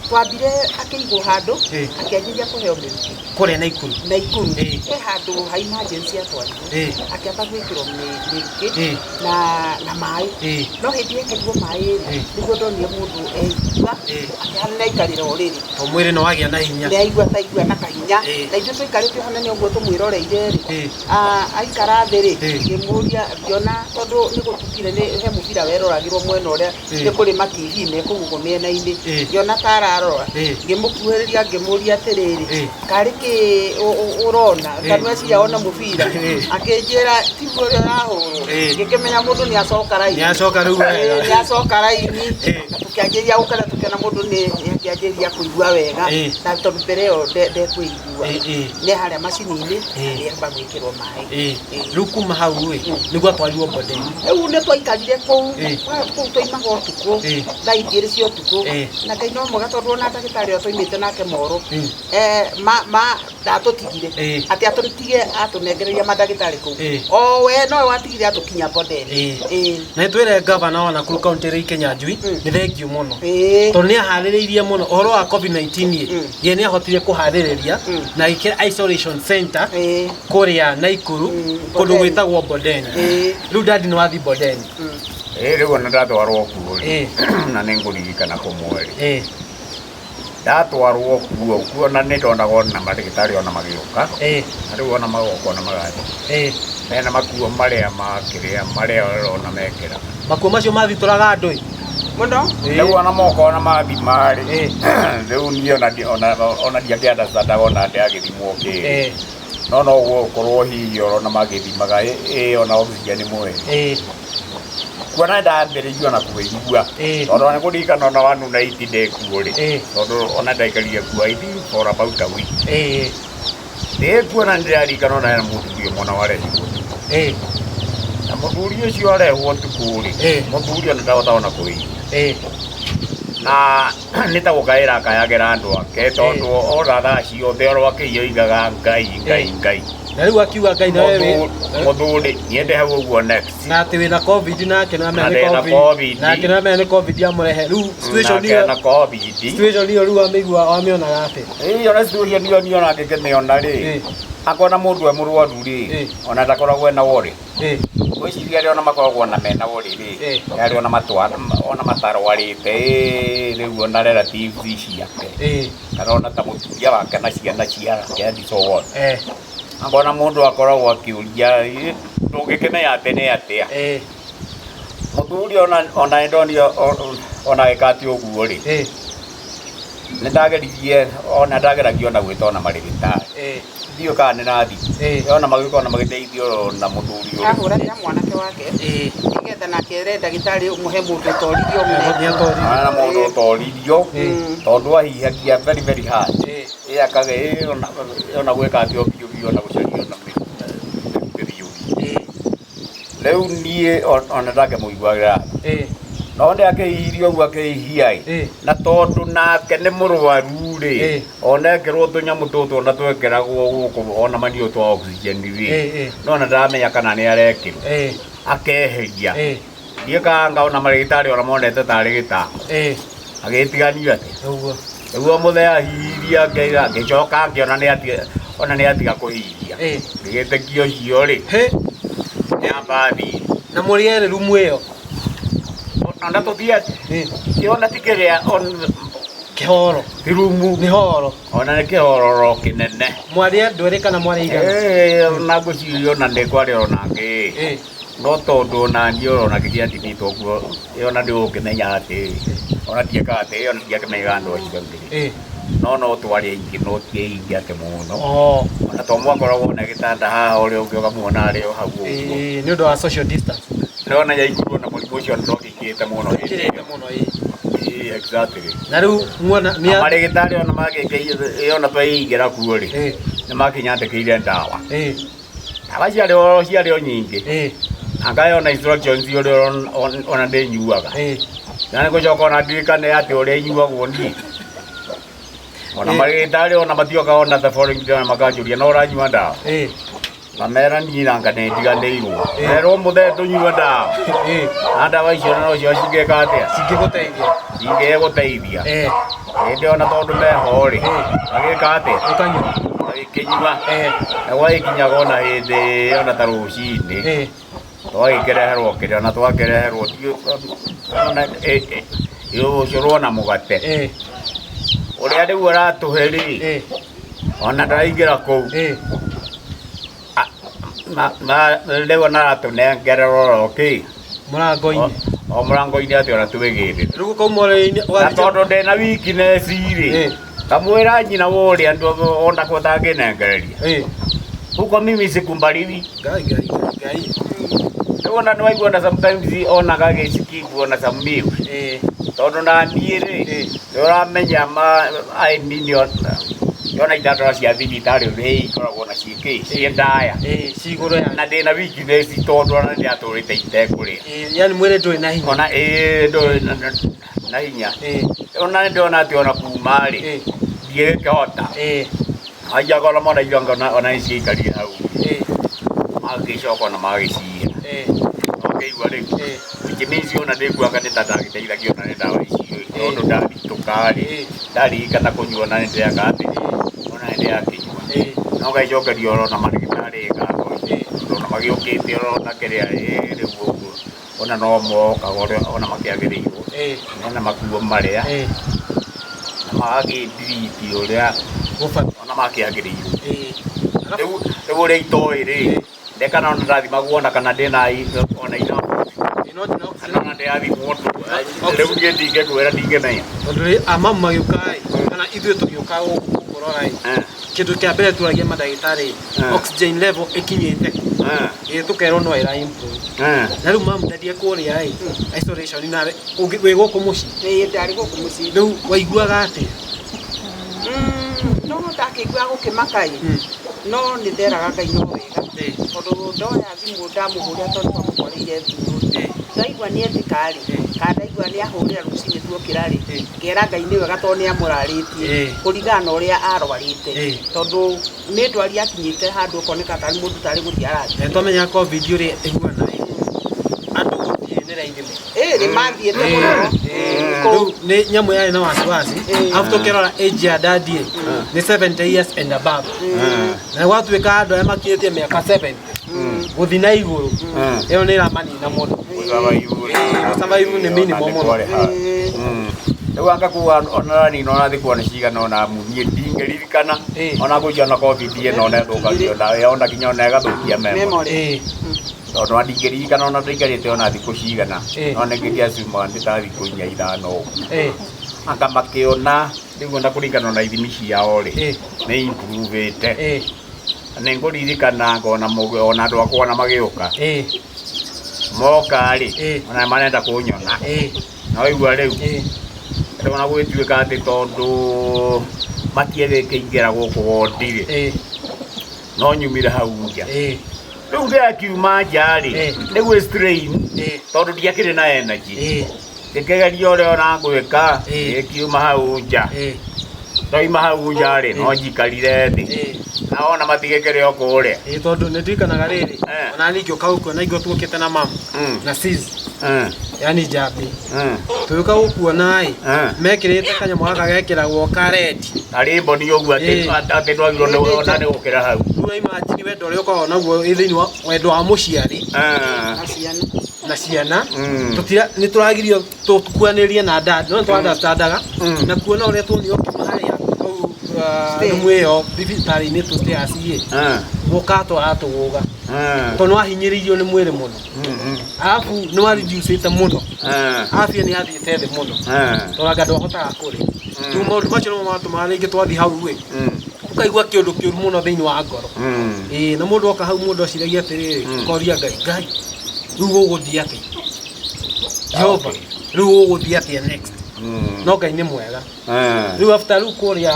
twambire akĩigwo handũ, akĩanjĩrĩria kũheo mĩrukĩ. Kũrĩa Naikuru? Naikuru. He handũ ha emergency atwarirwo, akĩamba gwĩkĩrwo mĩrukĩ na maĩ. No hĩndĩ ekĩrirwo maĩ rĩ, nĩguo ndonire mũndũ eigua, akĩhana nĩaikarĩra ũrĩrĩ. To mwĩrĩ nĩ wagĩa na hinya. Nĩ aigua ta aigua na kahinya. Na ithuĩ tũikarĩte hana nĩ ũguo tũmwĩroreire rĩ, aikara thĩ rĩ, ngĩmũria, ngĩona tondũ nĩ gũtukire, nĩ he mũbira weroragĩrwo mwena ũrĩa, nĩ kũrĩ ma TV me kũu ũguo mĩena-inĩ. Ngĩona ta ararora, ngĩmũkuhĩrĩria ngĩmũria atĩrĩrĩ, karĩ kĩ ũrona, kana weciria wona mũbira? Akĩnjĩra tiguo ũrĩa ũrahũrwo. Ngĩkĩmenya mũndũ nĩ acoka raini. Nĩ acoka rĩu wega. Nĩ acoka raini. Na tũkĩanjĩrĩria gũkena, tũkĩona mũndũ nĩ akĩanjĩrĩria kũigua wega. Na tondũ mbere ĩyo ndekũigua. Nĩ harĩa macini-inĩ, nĩ amba gwĩkĩrwo maĩ. Rĩu kuma hau rĩ, nĩguo atwarirwo Mbondeni. Rĩu nĩ twaikarire kũu, kũu twaimaga ũtukũ, thaa igĩrĩ cia ũtukũ. Na Ngai no mwega tondũ ona ndagĩtarĩ ũrĩa twaimĩte nake Moro, ndatũtigire. Atĩ atũtige atũnengereria mandagĩtarĩ kũu. O we nowe watigire atũkinya Mbondeni. Na nĩtwĩre gavana wa Nakuru County Ray Kinyanjui, nĩ thengiũ mũno. Tondũ nĩ aharĩrĩirie mũno ũhoro wa COVID-19 ĩ, ye nĩ ahotire kũharĩrĩria na agĩkĩra isolation center kũrĩa Naikuru, kũndũ gwĩtagwo Mbondeni. Rĩu dadi nĩ wathiĩ Mbondeni. Rĩu ona ndatwarwo kuo rĩ, na nĩ ngũririkana kũmwe rĩ. Ndatwarwo kuo, kuo na nĩ ndonaga ona mandagĩtarĩ ona magĩũka. Na rĩu ona magoka ona magathiĩ. Mena makuo marĩa makĩrĩa, marĩa ũrona mekĩraga. Makuo macio mathitũraga andũ ĩ? Mũno. Rĩu ona moka ona mathima rĩ, rĩu niĩ ona ndiangĩandastandaga ona ndagĩthimwo kĩ. No no gũkorwo hihi ũrona magĩthimaga, ona oxygen mwĩrĩ. Kuona ndambĩrĩirie ona kwĩigua. Tondũ nĩ kũririkana ona one night ndĩ kuo rĩ. Tondũ ona ndaikarire kuo I think for about a week. Ndĩ kuo na nĩndĩraririkana ona hena mũthuri ũmwe na warehirwo ũtukũ. Na mũthuri ũcio arehwo ũtukũ rĩ, mũthuri ona ndahota ona kwĩigua. Na nĩ ta gũkaĩra akayagĩra andũ ake, tondũ ona thaa ciothe oro akĩioigaga Ngai, Ngai, Ngai. Na rĩu akiuga Ngai na wewe Mũthuri, niĩ ndĩ hau ũguo next. Na atĩ wĩna COVID nake nĩ amenya Na nĩ ndĩ na COVID. COVID. Nake nĩ amenya nĩ COVID amũrehe. Rĩu situation Nake ĩyo na COVID. Situation ĩyo rĩu amĩigua, amĩonaga atĩa? Ĩĩ, ona situation ĩyo niĩ ona ngĩkĩmĩona rĩ, akona mũndũ e mũrwaru rĩ, ona ndakoragwo ena worry. Ngwĩciria arĩa ona makoragwo na mena worry rĩ, nĩ arĩa ona ona matarwarĩte, rĩu ona relatives ciake. Kana ona ta mũtumia wake na ciana ciake and so on. Akona mũndũ akoragwo akĩũria, ndũngĩkĩmenya atĩ nĩ atĩa. Mũthuri ona ndonio, ona ĩka atĩ ũguo rĩ. Nĩ ndageririe ona ndageragia ona gwĩta ona marĩgĩtarĩ. Ndiũĩ kana nĩ nathi. Ona magĩũka ona magĩteithio na mũthuri ũyũ. Ahũragĩra mwanake wake. Nĩgetha nake ere ndagĩtarĩ mũhe mũndũ ũtoririo mũno. Na mũndũ ũtoririo tondũ ahihagia very very hard. Ĩ akage ona gwĩka atĩ o biũ biũ ona gũcaria ona mĩthiũ. Rĩu niĩ ona ndangĩmũiguagĩra. No nĩ akĩhihirie ũguo akĩhihia ĩ. Na tondũ nake nĩ mũrwaru rĩ, ona ekĩrwo tũnyamũ tũtũ ona twekĩragwo gũkũ ona maniũrũ twa oxygen rĩ, no ona ndaramenya kana nĩ arekĩrwo. Akeheria. Ndiũĩ kana ona marĩgĩtarĩ ona monete tarĩ gĩtako. Agĩtigania atĩ. Ũguo. Nĩguo mũthee ahihirie ngĩcoka ngĩona nĩ atiga ona nĩ atiga kũhihia. Ngĩgĩtĩkia ũcio rĩ. Nĩ amba athiĩ. Na mũrĩ erĩ rumu ĩyo. Ona tũthiĩ ona ti kĩrĩa Kĩhoro. Ti rumu. Nĩ horo. Ona nĩ kĩhororo kĩnene. Mwarĩ andũ erĩ kana mwarĩ aigana? Ona ngwĩciria ona nĩ kwarĩ ona angĩ. No tondũ ona niĩ ona ngĩkĩandĩkĩtwo kuo, ona ndĩgũkĩmenya atĩ, ona ndiekaga atĩ, ona ndiakĩmenyaga andũ acio angĩ. No no twarĩ aingĩ, no ti aingĩ atĩ mũno. Ona to mwakoragwo na gĩtanda haha ũrĩa ũngĩ ũkamuona arĩ o hau ũguo. Nĩ ũndũ wa social distance. Nĩwona nyaingĩrwo na mũrimũ ũcio ndwagĩkĩte mũno. Ndwagĩkĩte mũno, ĩĩ. Ĩĩ, exactly. Na rĩu muona nĩ Na marĩgĩtarĩ ona magĩkĩire, ona twaingĩra kuo rĩ, nĩ makĩnyandĩkĩire ndawa. Ndawa ciarĩ o ciarĩ o nyingĩ. Anga ona instructions ũrĩa ona ndĩnyuaga. Na nĩ gũcoka ona ndirikane atĩ ũrĩa inyuagwo niĩ. Ona marĩgĩtarĩ ona matioka ona the following day makanjũria no ũranyua ndawa. Ngamera niĩ nanga nĩ ndiganĩirwo. Merwo mũthee tũnyue ndawa. Na ndawa icio no cio cingĩka atĩa? Cingĩgũteithia. Cingĩgũteithia. Hĩndĩ ona tondũ meho rĩ, magĩka atĩa? Ũkanyua. Magĩkĩnyua. Na gwagĩkinyaga ona hĩndĩ ona ta rũcinĩ. Twagĩkĩreherwo kĩrĩa ona twakĩreherwo ona ũcũrũ na mũgate. Ũrĩa rĩu aratũhe rĩ, ona ndaraingĩra kũu. Rĩu ona aratũnengerera oro kĩ? Mũrango-inĩ. O mũrango-inĩ atĩ ona twĩgĩrĩre. Rĩu ũkauma ũrĩrĩ-inĩ Na tondũ ndĩna weakness rĩ, kamwĩra nyina wa ũrĩa andũ ona ko ũtangĩnengereria. Huko mimi sikumbaliwi. Ngai, ngai, ngai. Rĩu ona nĩ waigua ona sometimes ona gagĩcikibu ona some meal. Tondũ na niĩ rĩ, nĩ ũramenya ma I mean ona ithandũra cia thibitarĩ ũrĩa ikoragwo na ciĩkĩ ciĩ ndaya. Ci igũrũ ya. Na ndĩna weakness tondũ ona nĩ ndatũrĩte itekũrĩa. Yani mwĩrĩ ndũrĩ na hinya. Ona ndũrĩ na hinya. Ona nĩ ndĩrona atĩ ona kuma rĩ, ndiĩkĩhota. Haiyaga ona mona irio ona nĩ ciaikarire hau. Magĩcoka ona magĩciya. Ũkĩigua rĩu. Which means ona ndĩkuaga nĩ ta ndagĩteithagio ona nĩ ndawa icio tondũ ndaritũka rĩ, ndaririkana kũnyua ona nĩ ndĩaga atĩ, ona nĩ ndĩrakĩnyua. No ngaicokeria oro na marĩgĩtarĩ ngatho tondũ ona magĩũkĩte oro na kĩrĩa rĩu ũguo ona no mokaga ũrĩa ona makĩagĩrĩirwo. Mena makuo marĩa na magagĩndiriti ũrĩa ona makĩagĩrĩirwo. Rĩu ũrĩa itoĩ rĩ, ndekana ona ndathimagwo ona kana ndĩna ona ina kana ona ndĩrathimwo rĩu niĩ ndingĩkwĩra ndingĩmenya. Tondũ rĩ amamu magĩũka ĩ, kana ithuĩ tũgĩũka gũkũ kũrora ĩ, kĩndũ kĩa mbere tũragia mandagĩtarĩ oxygen level ĩkinyĩte kũ? Ĩ tũkerwo no ĩra improve. Na rĩu mamu ndandie kũrĩa ĩ, isolation na wĩ gũkũ mũciĩ? Ĩ, ndarĩ gũkũ mũciĩ. Rĩu waiguaga atĩa? No ndakĩiguaga gũkĩmaka ĩ, no nĩ nderaga Ngai no wega. Tondũ ndoya thimũ ndamũhũrĩra tondũ twamũtwarĩire thimũ. Ndaigua nĩ etĩka rĩ, kana ndaigua nĩ ahũrĩra rũcinĩ tuokĩra rĩ, ngera Ngai nĩ wega tondũ nĩ amũrarĩtie kũringana na ũrĩa arwarĩte. Tondũ nĩ ndwari yakinyĩte handũ ũkoneka tarĩ mũndũ tarĩ gũthiĩ arathiĩ. Na twamenya COVID ũrĩa ĩhuana ĩ, andũ gũthiĩ nĩ raithi mũno. Nĩ mathiĩte mũno. Rĩu nĩ nyamũ yarĩ na wasiwasi. Arabu tũkĩrora age ya daddy ĩ, nĩ 70 years and above. Na gwatuĩka andũ arĩa makinyĩtie mĩaka 70 gũthiĩ na igũrũ, ĩyo nĩ ĩramanina mũno. Gũsurvive nĩ minimum mũno. Rĩu anga kuga ona nina ona thikũ ona cigana ona niĩ ndingĩririkana ona ngwĩciria ona COVID ĩno ona ĩthũkagia ona ona nginya ona ĩgathũkia memory. Tondũ ona ndingĩririkana ona ndaikarĩte ona thikũ cigana, no nĩ ngĩkĩassume nĩ ta thikũ inya ithano ũguo. Anga makĩona Rĩu ona kũringana na ithimi ciao rĩ, nĩ improve-ĩte. Nĩ ngũririkana ngona ona andũ akwa ona magĩũka. Moka rĩ, ona marenda kũnyona. Na waigua rĩu, rĩu ona gũgĩtuĩka atĩ tondũ matiagĩkĩingĩra gũkũ wondi rĩ, no nyumire hau nja. Rĩu ndĩrakiuma nja rĩ, nĩ gwĩ strain, tondũ ndiakĩrĩ na energy. Ngĩkĩgeria ũrĩa ona ngwĩka, ngĩkiuma hau nja. Ndoima hau nja rĩ, no njikarire thĩ. Na ona matigĩkĩrĩ o kũrĩa. Ĩĩ, tondũ nĩ ndirikanaga rĩrĩ, ona niĩ ngĩũka gũkuona ingĩ tuokĩte na mamu na sis, yani njambi. Tũgĩũka gũkuona ĩ, mekĩrĩte kanyamũ gaka gekĩragwo ka red. Arĩ mboni ũguo atĩ atĩ ndwagĩrĩirwo nĩ ona nĩ gũkĩra hau. Rĩu imagine wendo ũrĩa ũkoragwo naguo wĩ thĩinĩ wa wendo wa mũciari Na ciana. Na ciana. Tũtira nĩ tũragirio tũkuanĩrie na dad, no nĩ understandaga na kuona ũrĩa tuonire ũkiuma harĩa hau Stairs. rumu ĩyo thibitarĩ-inĩ tũ stairs ĩ, gũka twaratũgũga tondũ nĩ wahinyĩrĩirio nĩ mwĩrĩ mũno, arabu nĩ wareducĩte mũno, afya nĩ yathiĩte thĩ mũno tondũ anga ndwahotaga kũrĩa. Rĩu maũndũ macio nĩmo matũmaga rĩngĩ twathiĩ hau ĩ, ũkaigua kĩũndũ kĩũru mũno thĩinĩ wa ngoro. Ĩĩ, na mũndũ oka hau, mũndũ aciragia atĩrĩrĩ, ũkoria Ngai, Ngai, rĩu gũgũthiĩ atĩa? Jehova, rĩu gũgũthiĩ atĩa next? No Ngai nĩ mwega. Rĩu after rĩu kũrĩa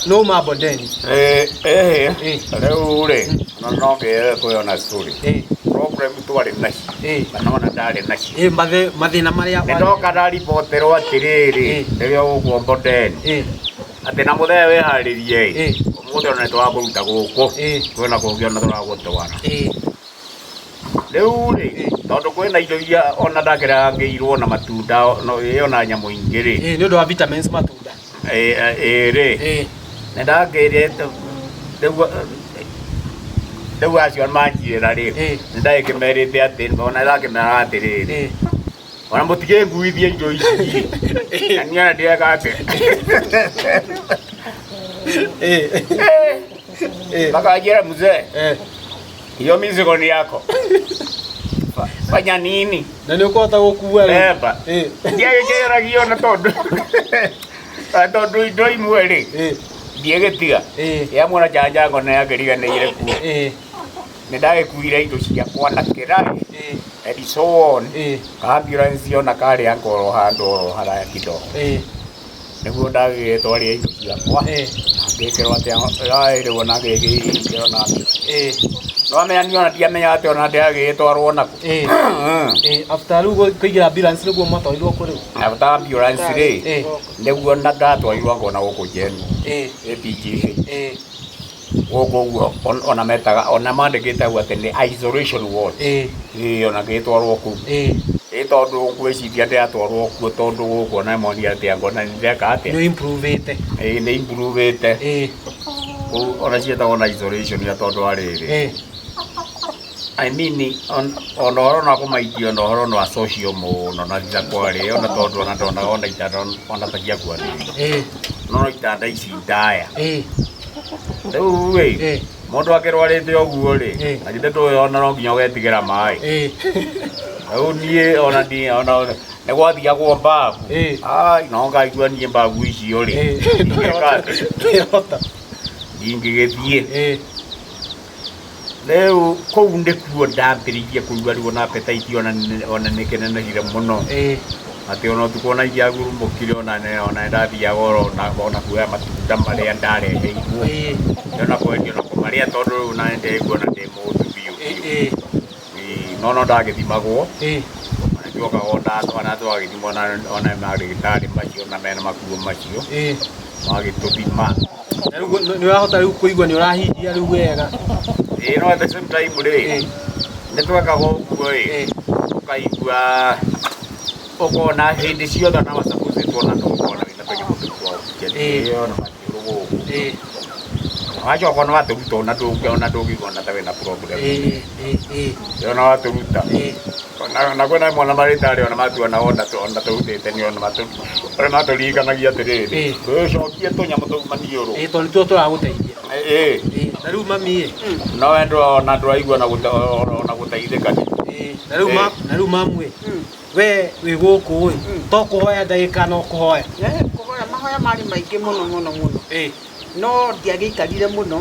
nĩ uma Bondeni? Eh, eh, rĩu rĩ, no no ngĩre kwĩona story. Problem twarĩ nacio na nona ndarĩ nacio. Ĩĩ, mathĩna marĩa Nĩ ndoka ndariboterwo atĩrĩrĩ, rĩrĩa ũgũkwo Bondeni, atĩ na mũthee wĩharĩrie ĩ, ũmũthĩ ona nĩ tũrakũruta gũkũ, kwĩna kũngĩ ona tũragũtwara. Rĩu rĩ, tondũ kwĩna indo iria ona ndakĩrangĩirwo na matunda no ĩ ona nyamũ ingĩ rĩ. Ĩĩ, nĩ ũndũ wa vitamins, matunda. Ĩ ĩ rĩ, nĩ ndakĩrĩte rĩu. Rĩu acio manjĩra rĩ, nĩ ndagĩkĩmerĩte atĩ ona ndakĩmeraga atĩrĩrĩ, ona mũtigĩnguithie indo ici, na niĩ ona ndĩreka atĩ makanjĩra, "Mzee, hiyo mizigo ni yako, fanya nini?" Na nĩ ũkũhota gũkua rĩ? Beba. Ndiagĩkĩgeragio na tondũ indo imwe rĩ, ndiĩgĩtiga ya mwana chanjango nĩ yakĩriganĩire kuo. Nĩ ndagĩkuire indo ciakwa na kĩraĩ and so on. Ambulance ona karĩa ngoro handũ oro haraya kidogo, nĩguo ndagĩtwarire indo ciakwa na ngĩkĩrwo atĩ rĩu ona ngĩkĩrwo na ambulance. No amenya niĩ ona ndiamenya atĩ ona ndĩragĩtwarwo nakũ. Ĩĩ, after rĩu kũingĩra ambulance nĩguo mwatwarirwo kũ rĩu? After ambulance rĩ, nĩguo na ndatwarirwo ngona gũkũ General APGH gũkũ ũguo, ona metaga, ona mandĩkĩte hau atĩ nĩ isolation ward. Ĩĩ, ona ngĩtwarwo kũu. Ĩ tondũ ngwĩciria ndĩratwarwo kuo tondũ gũkũ ona monire atĩ ngona nĩ ndĩreka atĩa. Nĩ improve-ĩte. Ĩĩ, nĩ improve-ĩte. Kũu ona ciĩtagwo na isolation ya tondũ wa rĩrĩ, I mean, ona ũhoro na kũmaikia, ona ũhoro na social mũno na thutha kwarĩ ona tondũ ona ndonaga ona itanda ona ta ciakuanĩrĩire, no itanda ici ndaya. Rĩu rĩ, mũndũ akĩrwarĩte ũguo rĩ, na githĩ ndũĩ ona no nginya ũgetigĩra maĩ? Rĩu niĩ ona ndi ona nĩ gwathiagwo mbabu. Ai, no ngaigua niĩ mbabu icio rĩ, ndingĩka atĩ Ndwĩhota. Ndingĩgĩthiĩ. Rĩu kũu nĩkuo ndambĩrĩirie kũigua rĩu ona appetite ona nĩ kĩnenehire mũno, atĩ ona ũtukũ ona ingĩagurumũkire ona nĩ ndathiaga oro ona kuoya matunda marĩa ndareheirwo, ona kwendia ona kũmarĩa, tondũ rĩu ona nĩ ndĩraigua ona ndĩ mũndũ biũ biũ. Ĩĩ, no no ndagĩthimagwo. Ona njuokaga ona twagĩthimwo ona mandagĩtarĩ macio na mena makuo macio magĩtũthima. Na rĩu nĩ ũrahota rĩu kũigua nĩ ũrahihia rĩu wega? Ĩĩ, no at the same time rĩ, nĩ twekaga ũguo ĩ, ũkaigua ũkona hĩndĩ ciothe ona wasupposed ona no ũkona wĩna tũnyamũ tũu twa oxygen ĩyo na maniũrũ gũkũ. Wacoka ona watũruta ona ndũngĩigua ona ta wĩna problem. Ĩĩ ĩĩ ĩĩ Ona watũruta ona kwĩna mwana marĩtarĩ ona matuona ona tũrutĩte nĩ ona ũrĩa matũririkanagia atĩrĩrĩ, twĩcokie tũnyamũ tũu maniũrũ. Ĩĩ, tondũ nĩtuo tũragũteithia. Ĩĩ. Ĩĩ, na rĩu mami ĩ, No we ona ndũraigua ona gũteithĩka. Ĩĩ, na rĩu na rĩu mamu ĩ, we wĩ gũkũ ĩ, to kũhoya ndagĩka no kũhoya. Eh, kũhoya ma. Mahoya marĩ maingĩ mũno mũno mũno. No ndiagĩikarire mũno.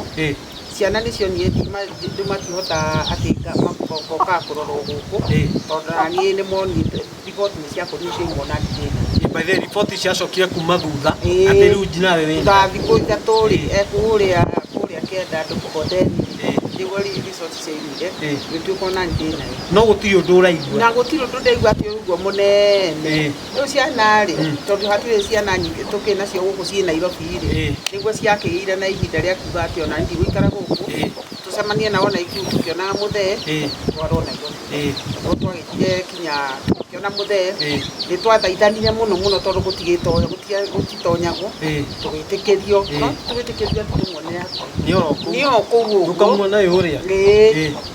Ciana nĩ cionire ndimakĩhota atĩ ngokaga kũrorwo gũkũ, tondũ na niĩ nĩ monire riboti nĩ ciakorirwo ciaimwo na ndirĩ. By the way, riboti ciacokire kuma thutha atĩ rĩu nawe wĩna thutha wa thikũ 3 rĩ, ekũrĩa kũrĩa kĩanda andũ Kondeni, nĩguo resort ciaimire, gĩtuĩka ona ndĩ nayo. No gũtirĩ ũndũ ũraigua. Na gũtirĩ ũndũ ndaigua atĩ ũguo mũnene. Rĩu ciana rĩ, tondũ hatirĩ ciana nyingĩ tũkĩ nacio gũkũ ciĩ Nairobi rĩ, nĩguo ciakĩgĩire na ihinda rĩa kuga atĩ ona ndigũikara gũkũ, tũcemanie nao Naikuru tũkĩonaga mũthee, twarwo Nairobi. No twagĩtire kinya tũkĩona mũthee, nĩ twathaithanire mũno mũno tondũ gũtitonyagwo, tũgĩtĩkĩrio, no tũgĩtĩkĩrio atĩ tũmuone hakuhĩ. Nĩ o kũu ũguo. Ũkamuona ũrĩa.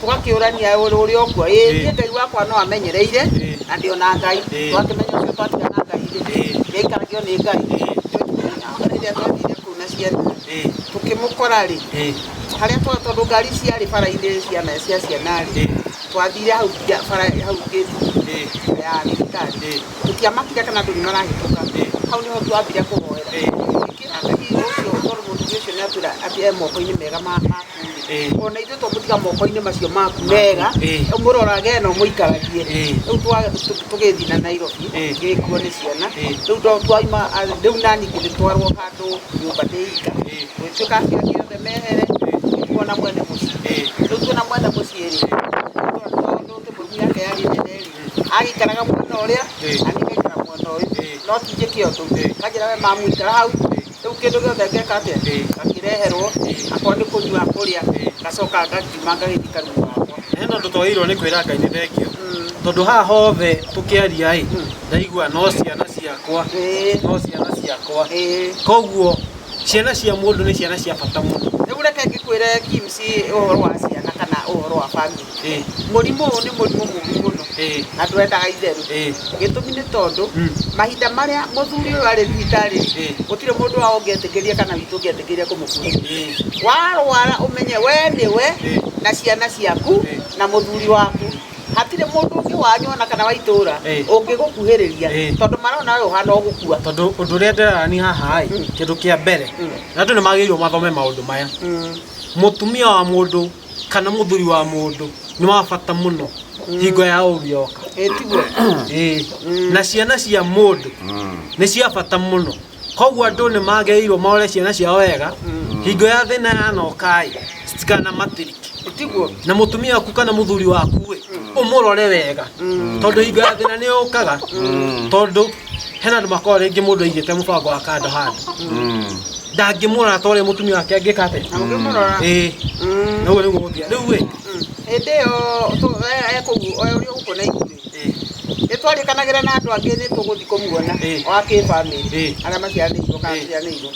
Tũgakĩũrania ũrĩa ũkuo. Niĩ Ngai wakwa no amenyereire, na ndĩona Ngai. Twakĩmenya ũcio twatiga na Ngai rĩ, nĩaikaragio nĩ Ngai. Rĩrĩa twathire kũu na ciana, tũkĩmũkora rĩ, harĩa tondũ ngari ciarĩ bara-inĩ ciana cia ciana rĩ, twathire hau bara hau gate ya thibitarĩ. Tũtiamakire kana andũ nĩmarahĩtũka. Hau nĩho twambire kũhoera. Ngĩkĩra Ngai ũcio tondũ mũthuri ũcio nĩatwĩra atĩ e moko-inĩ mega maku rĩ. Ona ithuĩ twamũtiga moko-inĩ macio maku mega, ũmũrorage na ũmũikaragie. Rĩu tũgĩthiĩ na Nairobi, ngĩkuo nĩ ciana. Rĩu twaima, rĩu nani ngĩtwarwo handũ nyũmba ndĩ ika. Gũgĩtuĩka acio angĩ othe mehere, tuona mwene mũciĩ. Rĩu tuona mwene mũciĩ rĩ, tondũ tĩmũrũmu yake yarĩ nene rĩ, agĩikaraga mwena ũrĩa, na niĩ ngaikara mwena ũyũ. No ti njĩke ũndũ. Kanjĩra we mamu ikara hau. Rĩu kĩndũ gĩothe ngeka atĩa? Ngakĩreherwo, akorwo nĩ kũnyua kũrĩa, ngacoka ngakiuma ngagĩthiĩ karumu gakwa. Hena ũndũ twagĩrĩirwo nĩ kwĩra Ngai nĩ thengio. Tondũ haha hothe tũkĩaria ĩ, ndaigua no ciana ciakwa, no ciana ciakwa. Koguo ciana cia mũndũ nĩ ciana cia bata mũno. Rĩu reke ngĩkwĩre Kims ũhoro wa ciana kana ũhoro wa family. Mũrimũ ũyũ nĩ mũrimũ mũũru mũno. Na ndwendaga itherũ. Gĩtũmi nĩ tondũ mahinda marĩa mũthuri ũyũ arĩ thibitarĩ, gũtirĩ mũndũ wao ũngĩetĩkĩria kana witũ ũngĩetĩkĩria kũmũkuhĩrĩria. Warwara ũmenye we nĩwe na ciana ciaku na mũthuri waku. Hatirĩ mũndũ ũngĩ wanyu ona kana wa itũũra ũngĩgũkuhĩrĩria tondũ marona we ũhana o gũkua. Tondũ ũndũ ũrĩa ndĩrarani haha ĩ, kĩndũ kĩa mbere, na andũ nĩ magĩrĩirwo mathome maũndũ maya. Mũtumia wa mũndũ kana mũthuri wa mũndũ nĩ wa bata mũno hingo ya ũru yoka. Tiguo. Na ciana cia mũndũ nĩ cia bata mũno. Koguo andũ nĩ magĩrĩirwo marore ciana ciao wega, hingo ya thĩna yanoka ĩ, citikanamatirike. Tiguo. Na mũtumia waku kana mũthuri waku ĩ, ũmũrore wega. Tondũ hingo ya thĩna nĩ yũkaga. Tondũ hena andũ makoragwo rĩngĩ mũndũ aigĩte mũbango wa kando handũ. Ndangĩmũrora ta ũrĩa mũtumia wake angĩka atĩa. Ndangĩmũrora. Na ũguo nĩguo gũthiaga. Rĩu ĩ, Hĩndĩ ĩyo ekũu, ũrĩa ũgũkũ na igũrũ. Nĩ twarĩkanagĩra na andũ angĩ nĩ tũgũthiĩ kũmuona wa kĩbamĩrĩ, arĩa maciaranĩirwo kana maciaranĩirwo.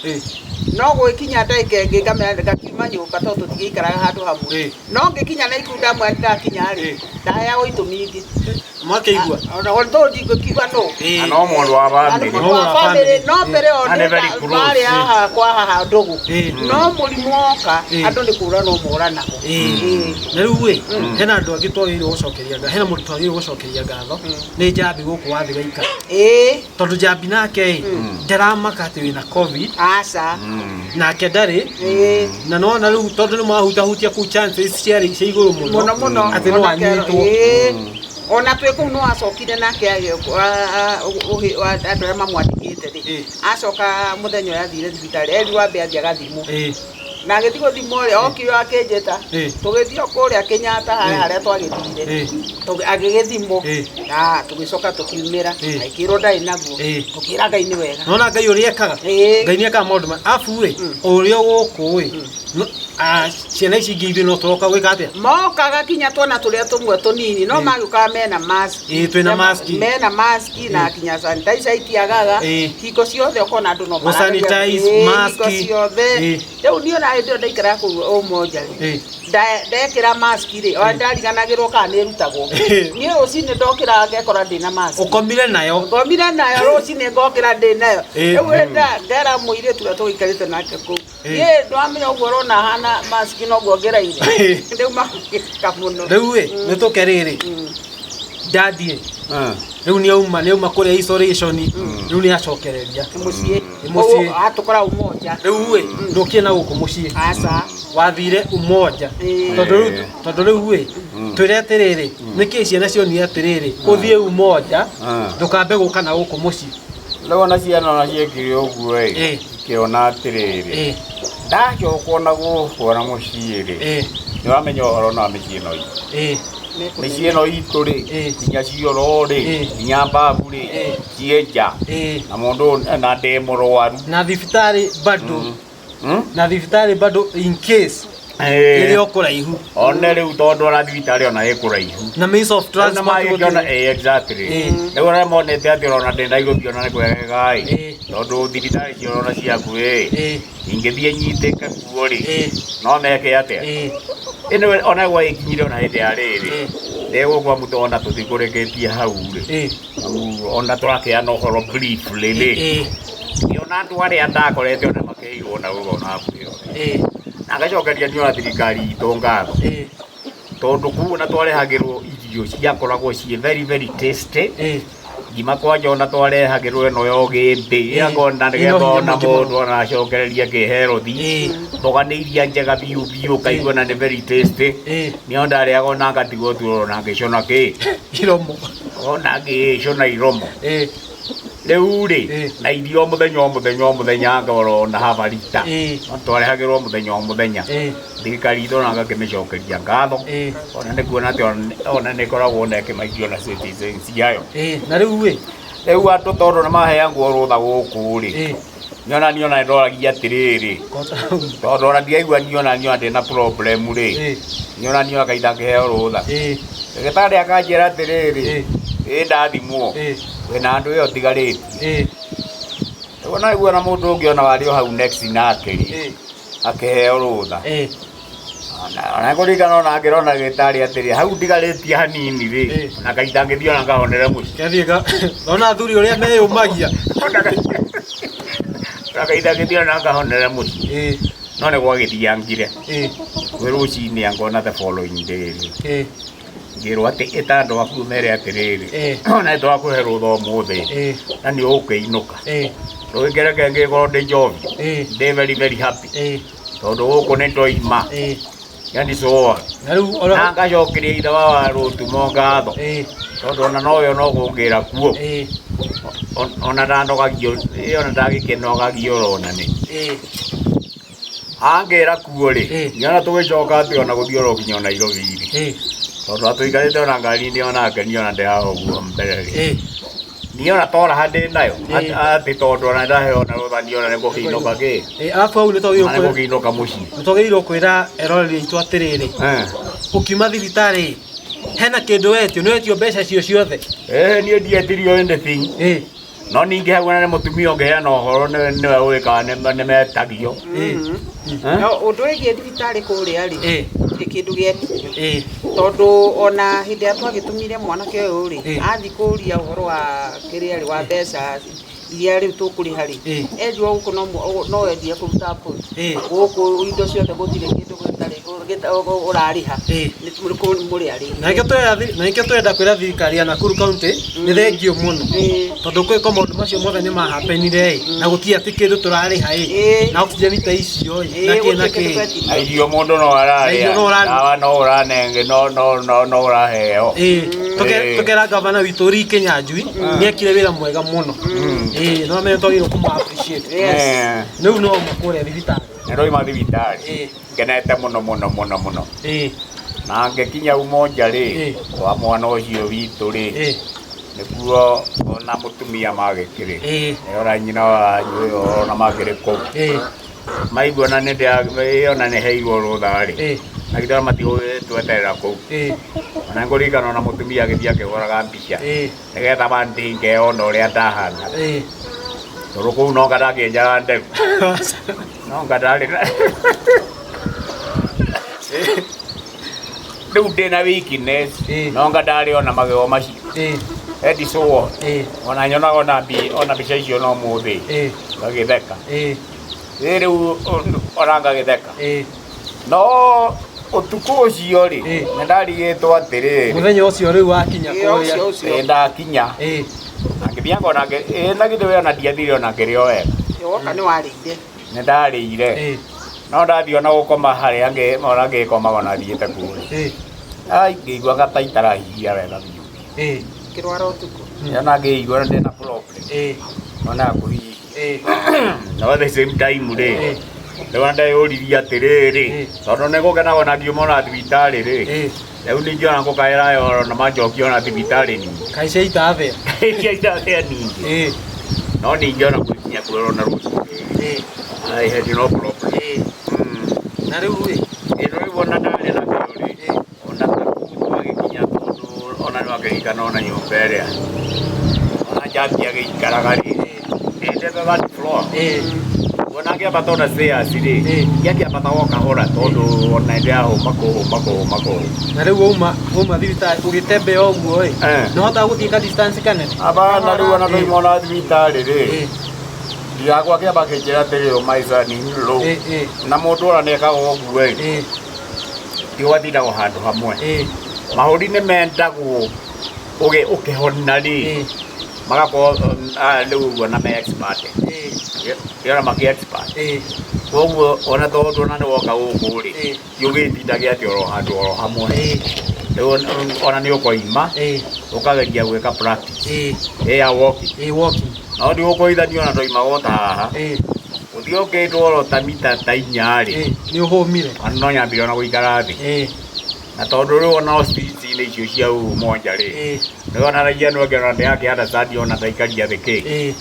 No gũgĩkinya ndagĩka ĩngĩ ngamera ngakiuma nyũmba tondũ tũtigĩikaraga handũ hamwe. No ngĩkinya Naikuru ndamwĩra ndakinya rĩ, ndaheagwo itũmi ingĩ. Mwakĩigua? Ona tondũ ndingĩkiuga nũ. Na no mũndũ wa bamĩrĩ. Mũndũ wa bamĩrĩ, no mbere o Na nĩ very close. marĩ haha kwa haha ndũgũ. No mũrimũ woka, andũ nĩ kũra no moranagwo. Na rĩu ĩ, hena andũ angĩ twagĩrĩirwo gũcokeria ngatho, hena mũndũ twagĩrĩirwo gũcokeria ngatho, nĩ Njambi gũkũ wathiĩ gaikara. Tondũ Njambi nake ĩ, ndaramaka atĩ wĩna COVID. Aca. Nake ndarĩ. Na nona rĩu tondũ nĩ mwahutahutia kũu chances ciarĩ cia igũrũ mũno. Mũno mũno. Atĩ no anyitwo. Ona twĩ kũu no acokire nake andũ arĩa mamwandĩkĩte rĩ. Acoka mũthenya ũrĩa athire thibitarĩ, erirwo ambe athiĩ agathimwo. Na agĩthiĩ gũthimwo rĩ, okire akĩnjĩta. Tũgĩthiĩ o kũrĩa Kenyatta harĩa harĩa twagĩthire. Agĩgĩthimwo. Na tũgĩcoka tũkiumĩra. Agĩkĩrwo ndarĩ naguo. Tũkĩra Ngai nĩ wega. Nona Ngai ũrĩa ekaga? Ngai nĩ ekaga maũndũ arabu rĩ, ũrĩa gũkũ ĩ, ciana ici ingĩ ithuĩ no tũroka gwĩka atĩa? Mokaga kinya twana tũrĩa tũmwe tũnini, no magĩũkaga mena mask. Twĩna mask. Mena mask na kinya sanitizer itiagaga. Hingo ciothe ũkona andũ no marageria. Sanitize, mask. Hingo ciothe. Rĩu niĩ ona hĩndĩ ĩyo ndaikaraga kũu Ũmoja rĩ, ndekĩra mask rĩ, o ndariganagĩrwo kana nĩ ĩrutagwo. Niĩ rũcinĩ ndokĩra ngekora ndĩna mask. Ũkomire nayo? Ngomire nayo, rũcinĩ ngokĩra ndĩ nayo. Rĩu ndera mũirĩtu ũrĩa tũgĩikarĩte nake kũu. Niĩ ndwamenya ũguo ũrona hana mask noguo ngĩraire. Rĩu magĩka mũno. Rĩu ĩ, nĩ tũke rĩrĩ. Daddy rĩu nĩ auma kũrĩa isolation, rĩu nĩ acokereria. Mũciĩ. Mũciĩ. Atũkora Umoja. Rĩu ĩ ndũkire na gũkũ mũciĩ? Aca. Wathire Umoja? Tondũ rĩu ĩ twĩre atĩrĩrĩ, nĩkĩ ciana cionire atĩrĩrĩ ũthiĩ Umoja, ndũkambe gũka na gũkũ mũciĩ? Rĩu ona ciana ona ciekire ũguo ĩ, ikĩona atĩrĩrĩ, ndacoka ona gũkũ ona mũciĩ rĩ, nĩ wamenya ũhoro na mĩciĩ ĩno itũ, mĩciĩ ĩno itũ rĩ, nginya cioro rĩ, nginya mbabu rĩ, ciĩ nja, na mũndũ na ndĩ mũrwaru. Na thibitarĩ bado? Na thibitarĩ bado, in case ĩrĩ o kũraihu. One rĩu tondũ ona thibitarĩ ona ĩ kũraihu. Na means of transport magĩkĩona gũtirĩ. Exactly. Rĩu arĩa monete atĩ ona ndĩ Nairobi ona nĩ kwegega ĩ, tondũ thibitarĩ cioro ciaku ĩ, ingĩthiĩ nyitĩke kuo rĩ, no meke atĩa? Ĩno ona gwagĩkinyire ona hĩndĩ ya rĩrĩ, ndĩgũkwa mũtu ona tũtikũrĩkĩtie hau rĩ, amu ona tũrakĩana ũhoro briefly rĩ, ngĩona andũ arĩa ndakorete ona makĩirwo na rũtha ona hakuhĩ othe, na ngacokeria niĩ ona thirikari itũ ngatho, tondũ kũu ona twarehagĩrwo irio ciakoragwo ciĩ very very tasty. Ngima kwanja ona twarehagĩrwo ĩno ya ũgĩmbĩ, ĩgakona Ĩno nĩgetha hinya ona mũingĩ mũno. mũndũ ona acokererie kĩherothi. Mboga nĩ iria njega biũ biũ, ũkaigua na nĩ very tasty. Nĩo ndarĩaga ona ngatigwo tu ona ngĩcũna kĩ Iromo. Ona ngĩcũna iromo. Rĩu rĩ, na irio o mũthenya o mũthenya o mũthenya, ngorwo na habarita, twarehagĩrwo mũthenya o mũthenya. Thirikari itũ ona ngakĩmĩcokeria ngatho, ona nĩ kuona atĩ ona nĩ ĩkoragwo ona ĩkĩmaigio na citizens ciayo. Na rĩu ĩ? Rĩu andũ tondũ nĩ maheagwo rũtha gũkũ rĩ, niona niona ndoragia atĩrĩrĩ, tondũ ona ndiaigua niona niona ndĩna problem rĩ, niona niona kaita ngĩheo rũtha, ndagĩtarĩ akanjĩra atĩrĩrĩ, ĩ ndathimwo, wĩna andũ ĩyo tigarĩtie. Rĩu ona igua na mũndũ ũngĩ ona warĩ o hau next nake rĩ, akĩheo rũtha. Ona kũririkana ona ngĩrona ndagĩtarĩ atĩrĩ hau ndigarĩtie hanini rĩ, na kaita ngĩthiĩ ona ngahonere mũciĩ. Kethiĩ ga ona athuri ũrĩa meyũmagia. Na kaita ngĩthiĩ ona ngahonere mũciĩ. No nĩ gwagĩthiangire, kwĩ rũcinĩ angona the following day rĩ, ngĩrwo atĩ ĩta andũ aku mere atĩrĩrĩ, ona nĩ twakũhe rũtha ũmũthĩ, na nĩ ũgũkĩinũka. Rũgĩkĩreke ngĩkorwo ndĩ njovi, ndĩ very very happy, tondũ gũkũ nĩ ndoima. Yani so Na rĩu na ona ngacokeria ithe wa rũtumo ngatho, tondũ ona nowe no kũngĩra kuo. Ona ndanogagio ona ndagĩkĩnogagio orona nĩ angĩra kuo rĩ, nyona tũgĩcoka atĩ ona gũthiĩ oro nginya Nairobi rĩ, tondũ atũikarĩte ona ngari-inĩ onake niĩ ona ndĩraha ũguo mbere rĩ, niĩ ona toraha ndĩ nayo, atĩ tondũ ona ndaheo na rũtha niĩ ona nĩ gũkĩinũka kĩ. Arabu hau nĩ twagĩrĩirwo Ona nĩ gũkĩinũka mũciĩ. Nĩ twagĩrĩirwo kwĩra eroreri aitũ atĩrĩrĩ, ũkiuma thibitarĩ hena kĩndũ wetio? Nĩ wetio mbeca cio ciothe? Niĩ ndietirio anything. No ningĩ hau ona nĩ mũtumia ũngĩheana ũhoro nĩwe ũĩ kana nĩ metagio. No ũndũ wĩgiĩ thibitarĩ kũrĩa rĩ, gũtirĩ kĩndũ gĩetirio, tondũ ona hĩndĩ ĩrĩa twagĩtũmire mwanake ũyũ rĩ, athi kũria ũhoro wa kĩrĩa rĩ, wa mbeca iria rĩu tũkũrĩha rĩ, enjwo gũkũ no endie kũruta mbũri. Gũkũ indo ciothe gũtirĩ kĩndũ gĩtarĩ ũrarĩha. Nĩ mũrĩ arĩhi. Na nĩkĩo twenda kwĩra thirikari ya Nakuru County nĩ thengio mũno, tondũ kwĩko maũndũ macio mothe nĩ mahapenire ĩ, na gũtirĩ atĩ kĩndũ tũrarĩha ĩ, na oxygen ta icio ĩ, na Ĩĩ, kĩ na gũtirĩ kĩndũ kĩ. twetirio. Na irio mũndũ no Na irio ararĩa, no ũrarĩa. ndawa no ũranenge, no ũraheo. Tũkera gavana witũ Lee Kinyanjui nĩ ekire wĩra mwega mũno. No mene twagĩrĩirwo kũmũ appreciate. Yes. Rĩu no uma kũrĩa thibitarĩ? Nĩ ndoima thibitarĩ, ngenete mũno mũno mũno mũno, na ngĩkinya Umoja rĩ, kwa mwana ũcio witũ rĩ, nĩkuo ona mũtumia magĩkĩrĩ, ona nyina wanyu ũyũ ona makĩrĩ kũu, maigua na nĩ ona nĩ heirwo rũtha rĩ, na githĩ matigũgĩtweterera kũu. Ona ngũririkana ona mũtumia agĩthiĩ akĩhũraga mbica, nĩgetha mandinge ona ũrĩa ndahana, tondũ kũu no ngandakĩenjaga nderu, no ngandarĩ rĩu ndĩna weakness, no ngandarĩ ona magego macio. Edi so ona nyonaga ona mbica icio no mũthĩ ngagĩtheka. Ĩ rĩu ona ngagĩtheka, no Ũtukũ ũcio rĩ, nĩ ndarigĩtwo atĩrĩrĩ. Mũthenya ũcio rĩu wakinya kũrĩa. Ĩ ndakinya. Na ngĩthiĩ ngona ĩ na githĩ we ona ndiathire ona ngĩrĩa o wega. Woka nĩ warĩire. Nĩ ndarĩire. No ndathiĩ ona gũkoma harĩa ona ngĩkomaga ona thiĩte kuo rĩ. Ai ngĩiguaga ta itarahihia wega biũ. Ngĩrwara ũtukũ. Ona ngĩigua ndĩna problem. Ona kũhihia. No at the same time rĩ, rĩu ndeyũririe atĩrĩrĩ, tondũ nĩ gũkenaga ona ngiuma ona thibitarĩ rĩ, rĩu ningĩ ona ngũkaĩra ona manjokia ona thibitarĩ ningĩ. Kaĩ cia itathĩa? Cia itathĩa ningĩ. No ningĩ ona gwĩkinya kuo ona rũcinĩ. I had no problem. Na rĩu rĩ? Rĩu ona ndarĩ na kĩo rĩ, ona ta kũu twagĩkinya tondũ ona nĩwakĩririkana ona nyũmba ĩrĩa ona njangi agĩikaraga rĩ, ĩndĩ third floor. Ona ngĩambata ona stairs rĩ, ngĩakĩambata o kahora tondũ ona nĩndĩrahũma kũhũma kũhũma kũhũma. Na rĩu wauma thibitarĩ ũgĩtembea ũguo ĩ, nĩũhotaga gũthiĩ ka distance kanene? Hapana, rĩu ona twauma ona thibitarĩ rĩ, ndirakwa kĩamba kĩnjĩra atĩrĩrĩ my son in law. Na mũndũ ona nĩekaga ũguo ĩ, ti ũgatindagwo handũ hamwe. Mahũri nĩ mendagwo ũkĩhona rĩ, magakorwo rĩu ũguo na me expert. Ona makĩ expert. Koguo ona tondũ ona nĩwoka gũkũ rĩ, ti ũgĩtindage atĩ oro handũ oro hamwe. Rĩu ona nĩ ũkoima, ũkageria gwĩka practice. Ya walking. Walking. No ndigũkũhithania ona twoimaga o ta haha. Gũthiĩ ũkĩtwo oro ta mita ta inya rĩ. Nĩ ũhũmire. Ona no nyambire ona gũikara thĩ. Na tondũ rĩu ona hospital-inĩ icio cia ũũ mwanja rĩ, nĩwonanagia nĩ ona ndĩrakĩ understand ona ndaikaria thĩ kĩ.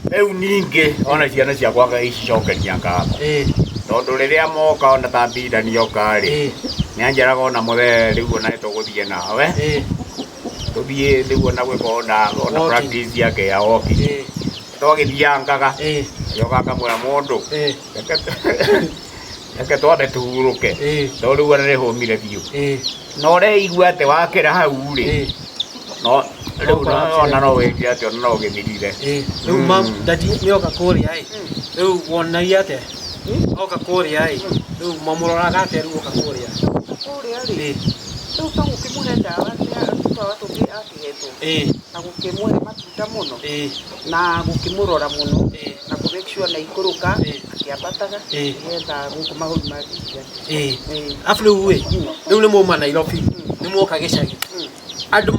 Rĩu ningĩ ona ciana ciakwa icicokeria ngatho. Tondũ rĩrĩa moka ona ta mbinda nĩoka rĩ, nĩanjĩraga ona mũthee rĩu ona nĩtũgũthiĩ nawe. Tũthiĩ rĩu ona gwĩka ona practice yake ya walking. Twagĩthiangaga, njoka ngamwĩra mũndũ, reke twambe tũhurũke. Tondũ rĩu ona nĩhũmire biũ. Na ũreigua atĩ wakĩra hau rĩ, no rĩu ona no wĩkire atĩ ona no ũgĩthirire. Rĩu mam, daddy nĩoka kũrĩa ĩ, rĩu wonagia atĩa? Oka kũrĩa ĩ, rĩu mamũroraga atĩa rĩu oka kũrĩa? Kũrĩa rĩ, rĩu to gũkĩmũhe ndawa tũtawa tũngĩ akĩhetwo. Na gũkĩmũhe matunda mũno. Na gũkĩmũrora mũno. Na kũ make sure nĩ aikũrũka, akĩambataga, nĩgetha gũkũ mahũri mangĩthiĩ. Arabu rĩu ĩ, rĩu nĩ mwauma Nairobi, nĩ mwoka gĩcagi. Andũ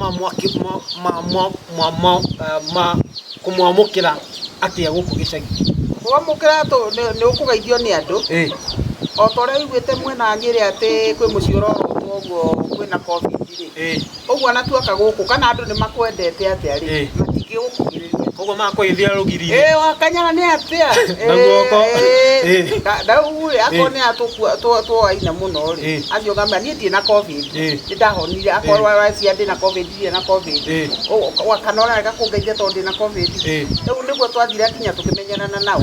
ma kũmwamũkĩra atĩa gũkũ gĩcagi? Kwamũkĩra nĩ ũkũgeithio nĩ andũ. O ta ũrĩa ũiguĩte mwena wa Nyĩrĩ atĩ kwĩ mũciĩ ũrorotwo ũguo kwĩna COVID rĩ. Ũguo ona tuoka gũkũ kana andũ nĩ makwendete atĩa rĩ, matingĩgũkuhĩrĩria. Koguo magakũgeithia rũgiri-inĩ. Wakanyara nĩ atĩa? Na guoko. Rĩu rĩ, akorwo nĩ tuoaine mũno rĩ, acio ngamba niĩ ndirĩ na COVID. Nĩ ndahonire, akorwo aracia ndĩ na COVID, ndirĩ na COVID. Kana ũrarega kũngeithia tondũ ndĩ na COVID. Rĩu nĩguo twathire nginya tũkĩmenyerana nao.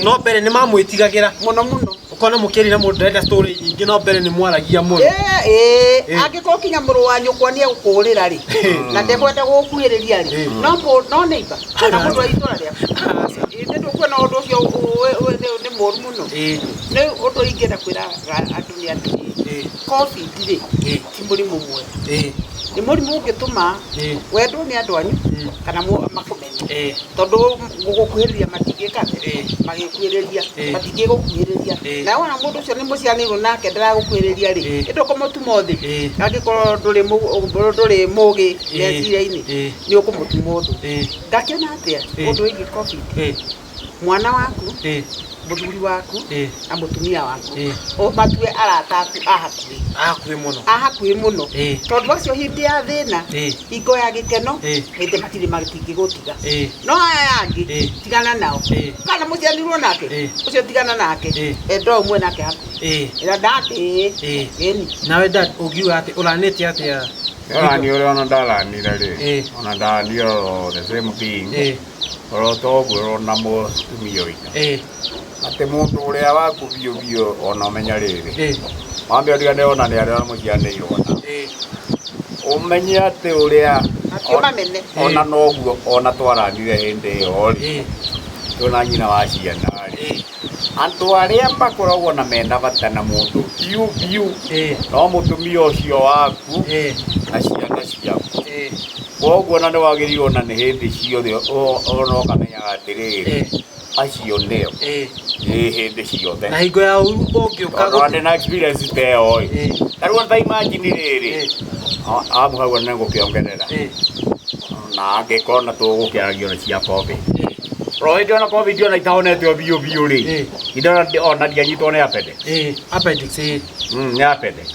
No mbere nĩ mamwĩtigagĩra. Mũno mũno. Ũkona mũkĩaria na mũndũ ndarenda story nyingĩ, no mbere nĩ mwaragia mũno. Angĩkorwo kinya mũrũ wa nyũkwa nĩ egũkũhũrĩra rĩ, na ndekwenda gũgũkuhĩrĩria rĩ, no neighbor, kana mũndũ wa itũra rĩaku. Nĩ ndũkuona ũndũ ũcio nĩ mũũru mũno. Rĩu ũndũ ingĩenda kwĩra andũ nĩ atĩrĩrĩ, COVID rĩ, ti mũrimũ mwega. Nĩ mũrimũ ũngĩtũma wendwo nĩ andũ anyu, kana makũmene. Tondũ gũgũkuhĩrĩria matingĩka atĩa? Magĩkuhĩrĩria, matingĩgũkuhĩrĩria. Na wona mũndũ ũcio nĩ mũciaranĩirwo nake ndaragũkuhĩrĩria rĩ, ĩndĩ ũkũmũtuma ũthĩ. Angĩkorwo ndũrĩ mũgĩ meciria-inĩ, nĩ ũkũmũtuma ũthũ. Ngakĩona atĩa ũndũ wĩgiĩ COVID? Mwana waku, mũthuri waku, na mũtumia waku, ũmatue arata aku a hakuhĩ. A hakuhĩ mũno. A hakuhĩ mũno. Tondũ acio hĩndĩ ya thĩna, hingo ya gĩkeno, hĩndĩ matirĩ matingĩgũtiga. No aya angĩ, tigana nao. Kana mũciaranĩirwo nake, ũcio tigana nake. Enda ũmwe nake hakuhĩ. Ĩra ndandĩ. Ĩni. Nawe dad, ũngiuga atĩ ũranĩte atĩa? Ũrani ũrĩa ona ndaranire rĩ, ona ndaranire oro the same thing. Oro toguo ona mũtumia oiga. Atĩ mũndũ ũrĩa waku biũ biũ ona ũmenya rĩrĩ. Wambe ũrigane ona nĩ arĩa mũciaranĩirwo nao. Ũmenye atĩ ũrĩa ona noguo ona twaranire hĩndĩ ĩyo rĩ, twĩna nyina wa ciana rĩ, Andũ arĩa makoragwo na mena bata na mũndũ biũ biũ no mũtumia ũcio waku na ciana ciaku. Koguo na nĩ wagĩrĩirwo na nĩ hĩndĩ ciothe ona ũkamenyaga atĩrĩrĩ acio nĩo ĩ hĩndĩ ciothe. Na hingo ya ũru ũngĩũka Tondũ ndĩ na experience ta ĩyo ĩ. Ta rĩu ta imagine rĩrĩ amu hau nĩ ngũkĩongerera na angĩkorwo na tũgũkĩaragia ona cia COVID. Ro hĩndĩ ona COVID ona itahonete o biũ biũ rĩ, hĩndĩ ona ndianyitwo nĩ appendix. Appendix. Nĩ appendix.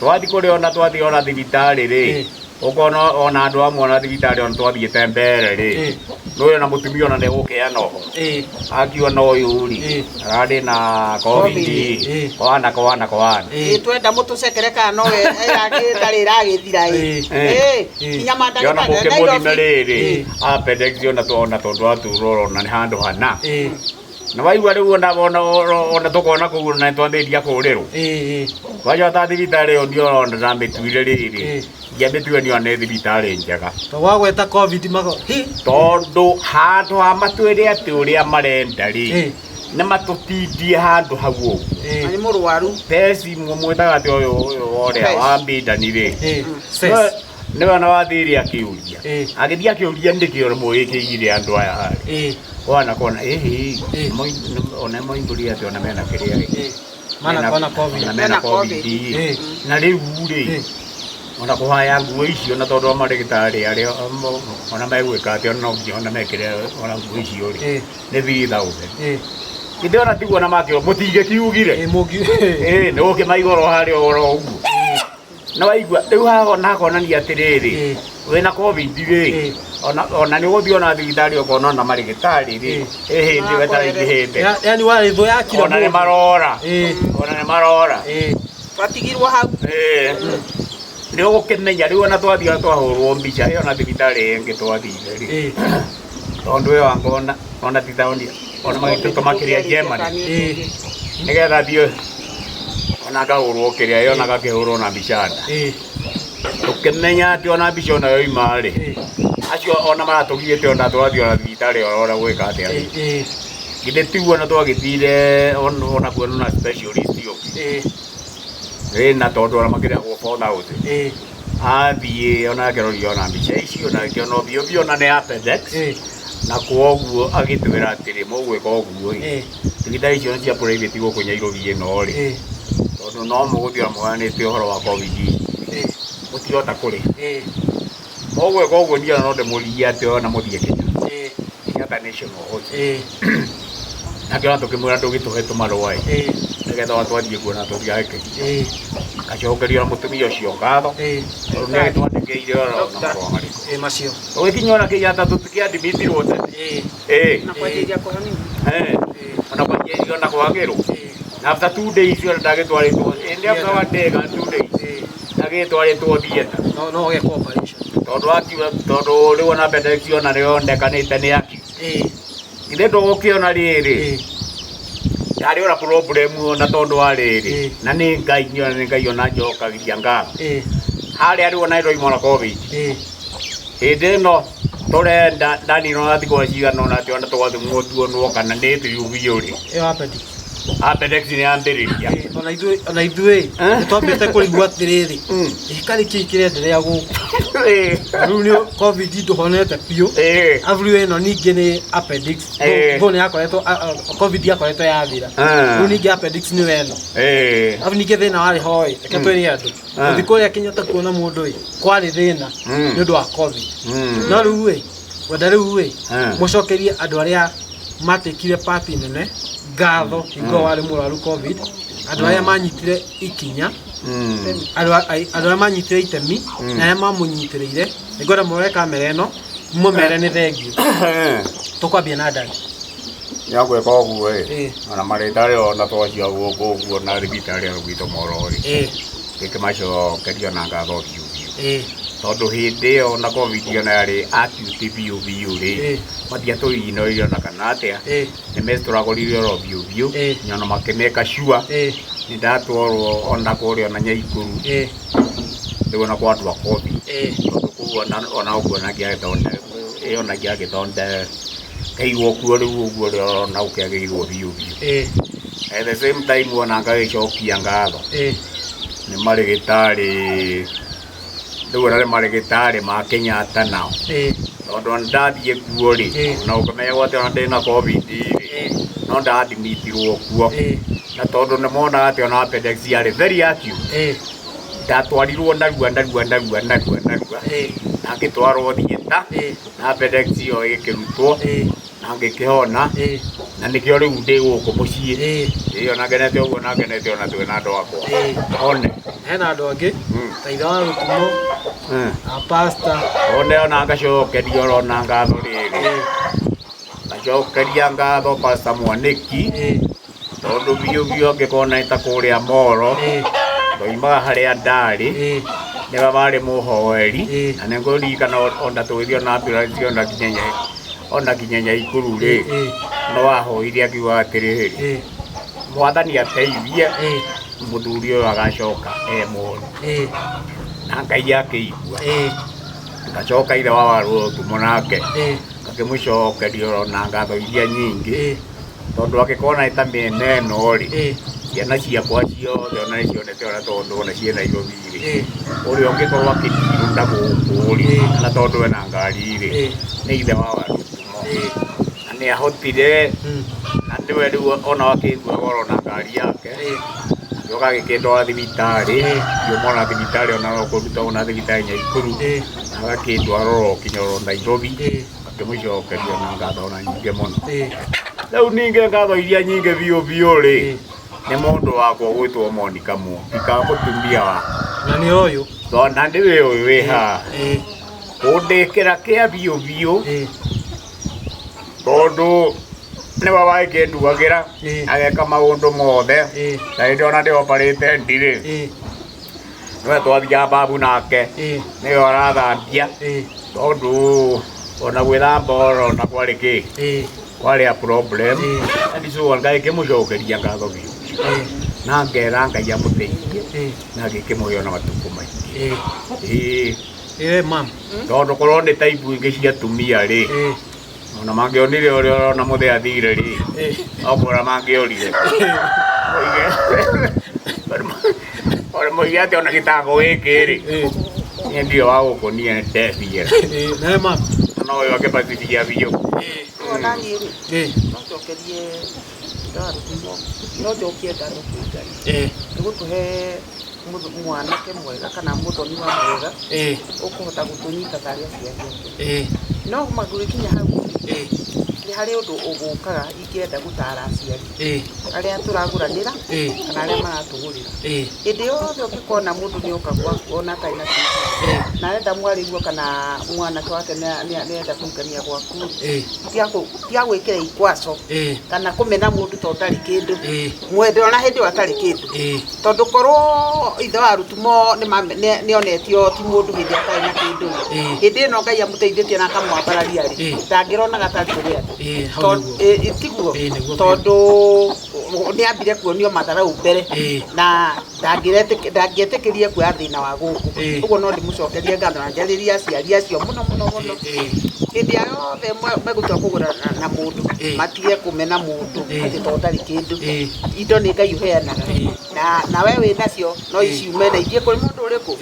Twathiĩ kũrĩ ona twathiĩ ona thibitarĩ rĩ, ũkona ona andũ amwe ona thibitarĩ ona twathiĩte mbere rĩ, nĩũĩ ona mũtumia ona nĩegũkĩheana ũhoro. Akiona ũyũ rĩ, ararĩ na COVID, kwana kwana kwana. Twenda mũtũcekere kana no ĩtarĩ ĩragĩthira ĩ. Nginya Yona mandagĩtarĩ mũkĩmũthime rĩrĩ, appendix ona ona tondũ aturwo ona nĩ handũ hana. Na waigua rĩu ona ona ona tũkona kũu ona nĩtwambĩrĩria kũrĩrwo. Kwanja ta thibitarĩ ĩyo niĩ ona ndamĩtuire rĩrĩ, ndiamĩtuire niĩ ona nĩ thibitarĩ njega. To wagweta COVID mago hi Tondũ handũ ha matwĩre atĩ ũrĩa marenda rĩ, nĩ matũtindie handũ hau ũguo. Na nĩ mũrwaru. Teci mwĩtaga atĩ ũyũ ũyũ ũrĩa wa Mbindani rĩ, Ses. nĩwe ona wathire akĩũria. Agĩthiĩ akĩũria nĩkĩ mũgĩkĩigire andũ aya harĩa. Wana kona ĩhĩ ona moimbũrire atĩ ona mena kĩrĩa ĩ. Mana kona COVID. Ona mena COVID. Na rĩu rĩ, ona kũhaya nguo icio na tondũ wa marĩgĩtarĩ arĩa ona megwĩka atĩ ona no nginya ona mekĩre ona nguo icio rĩ, nĩ 3000. Githĩ ona tiguo ona makĩo mũtingĩkiugire. Nĩ ũkĩmaigoro harĩa oro ũguo. Na waigua rĩu haha ona hakonania atĩrĩrĩ, wĩna COVID rĩ, ona ona nĩ ũgũthiĩ ona thibitarĩ ũkona ona marĩgĩtarĩ rĩ, ĩ hĩndĩ wetereire hĩndĩ. Yani warĩ thũ ya kila Ona nĩ mũndũ. marora. Ona nĩ marora. Twatigirwo hau. Nĩ ũgũkĩmenya rĩu ona twathiĩ twahũrwo mbica ĩyo na thibitarĩ ĩngĩ twathire rĩ. Tondũ ĩyo anga ona ona ti taũni ona magĩtũtũma kĩrĩa Germany. Nĩgetha thiĩ ona ngahũrwo kĩrĩa ĩyo ona gakĩhũrwo na mbica nda. Tũkĩmenya atĩ ona mbica ona yoima rĩ, acio ona maratũgirĩte ona twathiĩ ona thibitarĩ oro gwĩka atĩa rĩ. Githĩ tiguo ona twagĩthire ona kuona na specialist ũngĩ. Na tondũ ona makĩrĩhagwo 4000. Athiĩ ona akĩroria ona mbica icio na akĩona biũ biũ ona nĩ appendix. Na kwoguo agĩtwĩra atĩrĩ mũgwĩka ũguo ĩ. Thibitarĩ icio nĩ cia private gũkũ Nairobi ĩno rĩ. Tondũ no mũgũthiĩ mũheanĩte ũhoro wa COVID. Mũtirahota kũrĩha. Mũgwĩka ũguo niĩ ona no ndĩmũrie atĩ ona mũthiĩ Kenya. Kenyatta National Hospital. Nake ona tũkĩmwĩra ndũgĩtũhe tũmarũa ĩ. Nĩgetha ona twathiĩ kuo na tũtigakĩrie. Acokeria ona mũtumia ũcio ngatho. Tondũ nĩ agĩtwandĩkĩire ona marũa marĩkũ. Macio. Tũgĩkinya ona Kenyatta tũtikĩadmitirwo tene. Na kwanjĩrĩria kũhanini. Ona kwanjĩrĩria ona kwagĩrwo. Na after 2 days ona ndagĩtwarĩtwo. Ĩndĩ after 1 day kana 2 days. Ndagĩtwarĩtwo theatre. No no gĩkwo operation. Tondũ akiuga tondũ rĩu ona appendix ona nĩyonekanĩte nĩ acute. Githĩ ndũgũkĩona rĩrĩ. Ndarĩ ona problem ona tondũ wa rĩrĩ. Na nĩ Ngai ona nĩ Ngai ona njokagia ngatho. Harĩa rĩu ona nĩndoima ona COVID. Hĩndĩ ĩno tũrenda ndanina ona thikũ cigana ũna atĩ ona tũgathimwo tuonwo kana nĩ thiu biũ rĩ. Ĩyo appendix. Appendix nĩ yambĩrĩria. Ona ithuĩ nĩ twambĩte kũrigwo atĩrĩrĩ, ĩ karĩ kĩĩ kĩrenderea gũkũ? Rĩu nĩ COVID ndũhonete biũ. Arabu rĩu ĩno ningĩ nĩ appendix. Though nĩ yakoretwo, COVID yakoretwo yathira. Rĩu ningĩ appendix nĩyo ĩno. Arabu ningĩ thĩna warĩ ho ĩ, reke twĩre andũ. Gũthiĩ kũrĩa Kenyatta kuona mũndũ ĩ, kwarĩ thĩna nĩ ũndũ wa COVID. No rĩu ĩ, wenda rĩu ĩ, mũcokerie andũ arĩa matĩkire party nene ngatho hingo warĩ mũrwaru COVID, andũ arĩa manyitire ikinya, andũ arĩa manyitire itemi, na arĩa mamũnyitĩrĩire, nĩngwenda mũrore kamera ĩno, mũmere nĩ thengiũ. Tũkwambia na Dani. Ya gwĩka ũguo ĩ, ona marĩtarĩ ona twacia gũkũ ũguo na thibitarĩ ya gwitũ Moro rĩ. Gĩkĩmacokeria na ngatho biũ biũ. Tondũ hĩndĩ ĩyo ona COVID ona yarĩ acute biũ biũ rĩ, matiatũiginoire ona kana atĩa. Nĩ mestragũrire oro biũ biũ, na ona makĩmeka sure. Nĩ ndatwarwo ona kũrĩa ona Nyaikuru. Rĩu ona kwa andũ a COVID. Tondũ kũu ona ũguo ona ngĩagĩthonde, ĩyo ona ngĩagĩthonde Kaigwo kuo rĩu ũguo ũrĩa ũrona ũkĩagĩrĩirwo biũ biũ. At the same time ona ngagĩcokia ngatho nĩ marĩgĩtarĩ rĩu ona nĩ marĩgĩtarĩ ma Kenyatta nao. Tondũ ona ndathiĩ kuo rĩ, na ũkĩmenyagwo atĩ ona ndĩna COVID rĩ, no ndadimitirwo kuo. Na tondũ nĩ monaga atĩ ona appendix yarĩ very acute, ndatwarirwo narua narua narua narua narua na ngĩtwarwo theatre na appendix ĩyo ĩgĩkĩrutwo na ngĩkĩhona na nĩkĩo rĩu ndĩ gũkũ mũciĩ. Ĩĩ ona ngenete ũguo na ngenete ona twĩ na andũ akwa. One. Hena andũ angĩ ta ithe wa Rũtumo na pastor. One ona ngacokeria oro na ngatho rĩrĩ. Ngacokeria ngatho Pastor Mwanĩki tondũ biũ biũ angĩkorwo nĩ ta kũrĩa Moro ndoimaga harĩa ndarĩ nĩwe warĩ mũhoeri na nĩ ngũririkana ona tũgĩthiĩ ona ambulance ona nginya Nyaikuru rĩ, no ahoire akiuga atĩrĩrĩ, Mwathani ateithie mũthuri ũyũ agacoka e mũhonu. Na Ngai akĩigua. Ngacoka ithe wa Warũtũmũ nake ngakĩmũcokeria oro na ngatho iria nyingĩ tondũ angĩkorwo nĩ ta mĩena ĩno rĩ, ciana ciakwa ciothe ona nĩ cionete ona tondũ ona ciĩ Nairobi rĩ, ũrĩa ũngĩkorwo akĩndirũnda gũkũ rĩ, na tondũ ena ngari rĩ, nĩ ithe wa Warũtũmũ. Na nĩ ahotire na nĩwe rĩu ona akĩnguaga oro na ngari yake agĩũka agĩkĩndwara thibitarĩ, ngiuma ona thibitarĩ ona no kũruta ona thibitarĩ Nyaikuru, agakĩndwara oro kinya oro Nairobi, akĩmũcokeria na ngatho ona nyingĩ mũno. Rĩu ningĩ ngatho iria nyingĩ biũ biũ rĩ, nĩ mũndũ wakwa ũgwĩtwo Monica Mwoki ka mũtumia wakwa. Na nĩ ũyũ. Tondũ nĩwe ũyũ wĩ haha. Kũndĩkĩra kĩa biũ biũ tondũ nĩwe wagĩkĩnduagĩra ageka maũndũ mothe na hĩndĩ ona ndĩobarĩte ndirĩ nĩwe twathiaga babu nake nĩwe arathambia tondũ ona gwĩthamba oro na kwarĩ kĩ kwarĩ a problem and so Ngai ngĩmũcokeria ngatho biũ na ngera Ngai amũteithie na agĩkĩmũhe ona matukũ maingĩ. Ĩĩ Mam. Tondũ korwo nĩ type ingĩ cia atumia rĩ, ona mangĩonire ũrĩa ũrona mũthee athire rĩ, no kũra mangĩorire. Moige moige atĩ ona gĩtango gĩkĩ rĩ, niĩ ndirĩ wa gũkũ niĩ ndethiĩra. Nawe mam. No ũyũ akĩbatithia biũ. Ona niĩ rĩ, no njokerie ndarũthimwo, no njokie ngatho kwĩ Ngai nĩ gũtũhe mwanake mwega kana mũthoni wa mwega ũkũhota gũtũnyita tarĩ aciari ake. No magũgĩkinya hau nĩ harĩ ũndũ ũgũkaga ingĩenda gũtara aciari arĩa tũragũranĩra kana arĩa maratũgũrĩra. Hĩndĩ yothe ũngĩkona mũndũ nĩ oka gwaku ona atarĩ na kĩndũ na arenda mwarĩguo kana mwanake wake nĩarenda kũhikania gwaku, tiga gwĩkĩra ikwaco kana kũmena mũndũ tondũ ndarĩ kĩndũ, mwende ona hĩndĩ ĩyo atarĩ kĩndũ. Tondũ korwo ithe wa Rutumo nĩonetio ti mũndũ hĩndĩ atarĩ na kĩndũ, hĩndĩ ĩno Ngai amũteithĩtie na akamwambararia rĩ, ndangĩronaga tarĩ kũrĩ andũ. Tiguo? Tondũ nĩambire kuonio matharau mbere na ndangĩetĩkĩrie kuoya thĩna wa gũkũ. Ũguo no ndĩmũcokerie ngatho na njarĩrie aciari acio mũno mũno mũno. Hĩndĩ ĩrĩa yothe megũtua kũgũra na mũndũ, matige kũmena mũndũ atĩ tondũ ndarĩ kĩndũ. Indo nĩ Ngai ũheanaga na we wĩ nacio no iciume na ithiĩ kũrĩ mũndũ ũrĩkũ.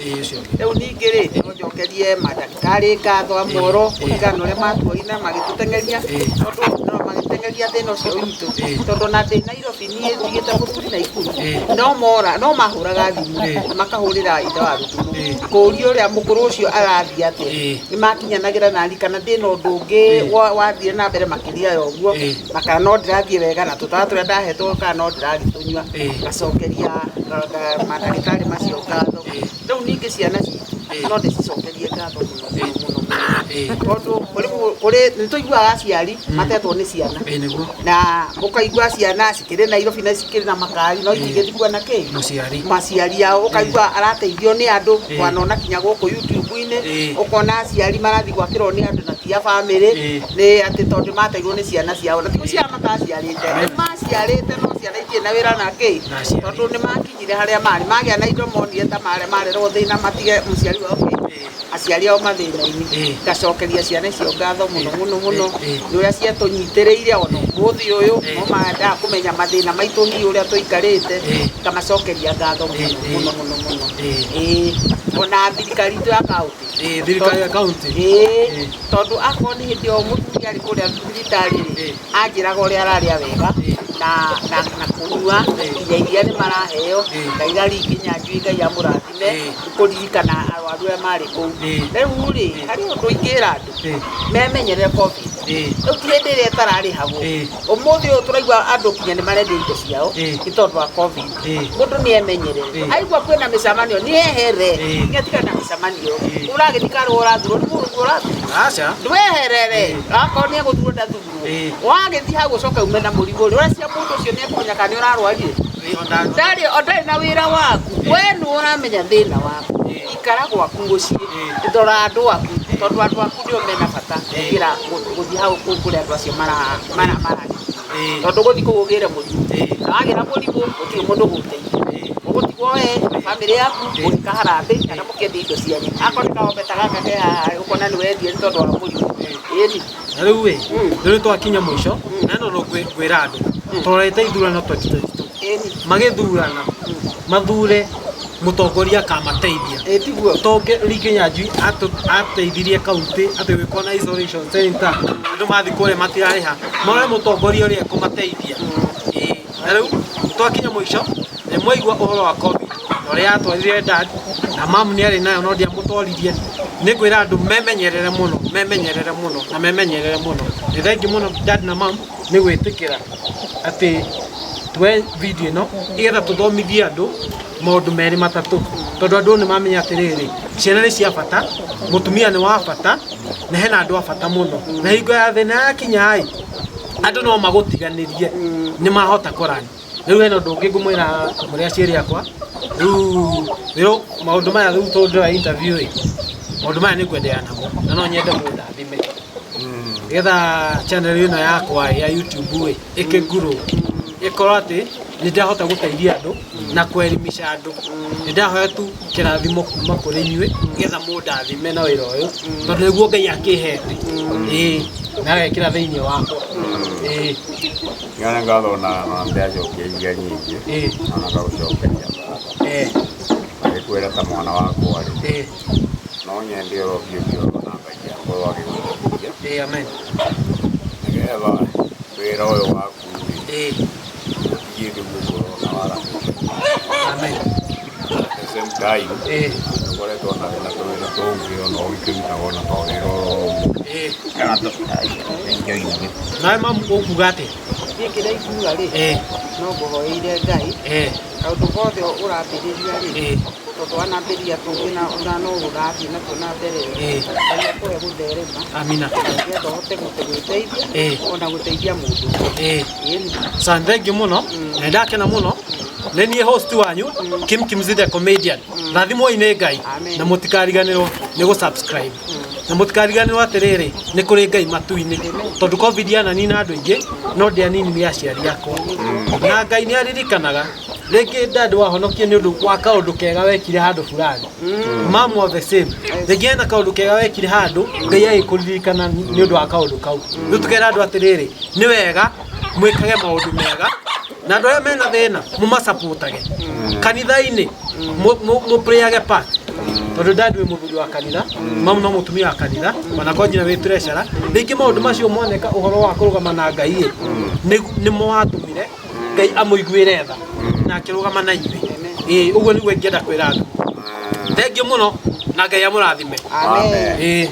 Rĩu ningĩ rĩ, no njokerie mandagĩtarĩ ngatho a Moro kũringana na ũrĩa matuoire na magĩtũteng'eria, tondũ no magĩteng'eria thĩna ũcio witũ. Tondũ ona ndĩ Nairobi niĩ ndigĩte mũthuri Naikuru, no mora no mahũraga thimũ makahũrĩra ithe wa Rutumo kũũria ũrĩa mũkũrũ ũcio arathiĩ atĩa. Nĩ makinyanagĩra nani kana ndĩna ũndũ ũngĩ wathire na mbere makĩria ya ũguo, na kana no ndĩrathiĩ wega na tũtawa tũrĩa ndahetwo kana no ndĩragĩtũnyua. Ngacokeria mandagĩtarĩ macio ngatho. Rĩu ningĩ ciana citũ no ndĩcicokerie ngatho mũno mũno mũno mũno, tondũ kũrĩ nĩ tũiguaga aciari matetwo nĩ ciana na ũkaigua ciana cikĩrĩ Nairobi na cikĩrĩ na makari no itingĩthiĩ kuona kĩ maciari ao, ũkaigua arateithio nĩ andũ wanona kinya gũkũ YouTube-inĩ, ũkona aciari marathiĩ gwakĩrwo nĩ andũ na ti a bamĩrĩ, nĩ atĩ tondũ mateirwo nĩ ciana ciao na ti gũciara mataciarĩte, nĩ maciarĩte no ciana itirĩ na wĩra na kĩ, tondũ nĩ makinyire harĩa marĩ magĩa na indo monire ta marerwo thĩna matige mũciari wao kĩ. Aciari ao mathĩna-inĩ. Ngacokeria ciana icio ngatho mũno mũno mũno nĩ ũrĩa ciatũnyitĩrĩire ona ũmũthĩ ũyũ. No mendaga kũmenya mathĩna maitũ hihi ũrĩa tũikarĩte. Ngamacokeria ngatho mũno mũno mũno mũno. Ĩĩ, ona thirikari itũ ya kaũntĩ. Thirikari ya kaunti. Ĩĩ, tondũ akorwo nĩ hĩndĩ ĩyo mũthuri arĩ kũrĩa thibitarĩ rĩ, anjĩraga ũrĩa ararĩa wega na kũnyua, nginya iria nĩ maraheo. Ngai Kinyanjui, Ngai amũrathime kũririkana arwaru arĩa marĩ kũu. Rĩu rĩ, harĩ ũndũ ingĩra andũ memenyerere COVID. Rĩu ti hĩndĩ ĩrĩa ĩtararĩhagwo. Ũmũthĩ ũyũ tũraigua andũ kinya nĩ marendia indo ciao nĩ tondũ wa COVID. Mũndũ nĩ emenyerere. Aigua kwĩna mĩcemanio nĩ ehere. Nĩ atigane na mĩcemanio. Ũragĩthiĩ karũa ũrathurwo nĩ mũndũ ũrathurwo. Aca. Ndweherere. Akorwo nĩ egũthurwo ndathurwo. Wagĩthiĩ hau ũcoke ume na mũrimũ rĩ, ũreciria mũndũ ũcio nĩ ekũmenya kana nĩ ũrarwarire? Ndarĩ ndarĩ na wĩra waku. We nĩ ũramenya thĩna waku. Ikara gwaku mũciĩ. Rora andũ aku tondũ andũ aku nĩo mena bata gũkĩra gũthiĩ hau kũu kũrĩa andũ acio mara mara mara tondũ gũthiĩ kũu ũgĩre mũrimũ, na wagĩra mũrimũ gũtirĩ mũndũ ũgũgũteithia. Ũgũtigwo we na bamĩrĩ yaku mũgĩka harambĩ kana mũkĩendia indo cianyu. Akorwo nĩ kagombe ta gaka ke haha, ũkona nĩ wendia nĩ tondũ wa mũrimũ. Ĩni. Na rĩu ĩ, rĩu nĩ twakinya mũico na no ngwĩra andũ tũrorete ithurano 2022. Ĩni. Magĩthurana mathure mũtongoria akamateithia. Ĩ tiguo? Tonge Kinyanjui ateithirie kaunti atĩ gwĩkwo na isolation center, andũ mathiĩ kũrĩa matirarĩha, marore mũtongoria ũrĩa ekũmateithia. Ĩĩ, na rĩu twakinya mũico nĩ mwaigua ũhoro wa COVID na ũrĩa yatwarire dad na mamu nĩ arĩ nayo no ndiamũtwaririe. Nĩ ngwĩra andũ memenyerere mũno, memenyerere mũno na memenyerere mũno. Nĩ thengiũ mũno dad na mam nĩ gwĩtĩkĩra atĩ tuoe video ĩno igetha tũthomithie andũ maũndũ merĩ matatũ, tondũ andũ nĩ mamenya atĩrĩrĩ, ciana nĩ cia bata, mũtumia nĩ wa bata, na hena andũ a bata mũno, na hingo ya thĩna yakinya ĩ, andũ no magũtiganĩrie, nĩ mahota kũrani. Rĩu hena ũndũ ũngĩ ngũmwĩra mũrĩ aciari akwa. Rĩu rĩu maũndũ maya, rĩu tondũ ndĩra interview ĩ, maũndũ maya nĩ ngwenderea namo na no nyende mũndathime nĩgetha channel ĩno yakwa ya YouTube ĩ ĩkĩngurũ, ĩkorwo atĩ nĩ ndahota gũteithia andũ na kwelimisha andũ. Nĩ ndahoya tu kĩrathimo kuma kũrĩ inyuĩ nĩgetha mũndathime na wĩra ũyũ, tondũ nĩguo Ngai akĩhete, ĩĩ, na agekĩra thĩinĩ wakwa, ĩĩ. Ngana ngatho na ndacokia iria nyingĩ na ngagũcokeria ngatho. Ngĩkwĩra ta mwana wakwa rĩ, no nyende oro biũ biũ na Ngai akorwo agĩgũteithia Ĩĩ, amen. Nĩgetha wĩra ũyũ waku rĩ, ũthiĩ rĩu ũkorwo na waramĩte. Amen. At the same time, ũkoretwo na wĩna tũwĩra tũngĩ ona ũgĩkĩrutaga ona to wĩra oro ũguo. Nawe mamu ũkuga atĩa? Niĩ kĩrĩa ingiuga rĩ, no ngũhoeire Ngai kaũndũ gothe ũrambĩrĩria rĩ, tondũ wanambĩrĩria tũngĩ na no ũrathiĩ natuo na mbere rĩ, Ngai akũhe gũtherema Amina. Nĩgetha ũhote gwĩteithia ona gũteithia mũndũ. Ĩni. Sa thengiũ mũno na ndakena mũno. Nĩ niĩ host wanyu Kim Kimzi the comedian. Rathimwoi nĩ Ngai. Amen. Na mũtikariganĩrwo nĩ gũ-subscribe, na mũtikariganĩrwo atĩrĩrĩ, nĩ kũrĩ Ngai matu-inĩ, tondũ COVID yananina andũ aingĩ no ndĩaninire aciari akwa, na Ngai nĩ aririkanaga. Rĩngĩ dad wahonokie nĩ ũndũ wa kaũndũ kega wekire handũ fulani, mamu of the same, rĩngĩ hena kaũndũ kega wekire handũ, Ngai agĩkũririkana nĩ ũndũ wa kaũndũ kau. Rĩu tũkera andũ atĩrĩrĩ, nĩ wega mwĩkage maũndũ mega, na andũ arĩa mena thĩna mũmacapotage kanitha-inĩ, mũprayage part, tondũ dad wĩ mũthuri wa kanitha, mamu no mũtumia wa kanitha, ona korwo nginya wĩ treasurer. Rĩngĩ maũndũ macio moneka ũhoro wa kũrũgama na Ngai ĩ, nĩmo watũmire Ngai amũiguĩre tha na akĩrũgama na inyuĩ. Ĩĩ, ũguo nĩguo ingĩenda kwĩra andũ. Thengiũ mũno na Ngai amũrathime. Amen. Ĩĩ.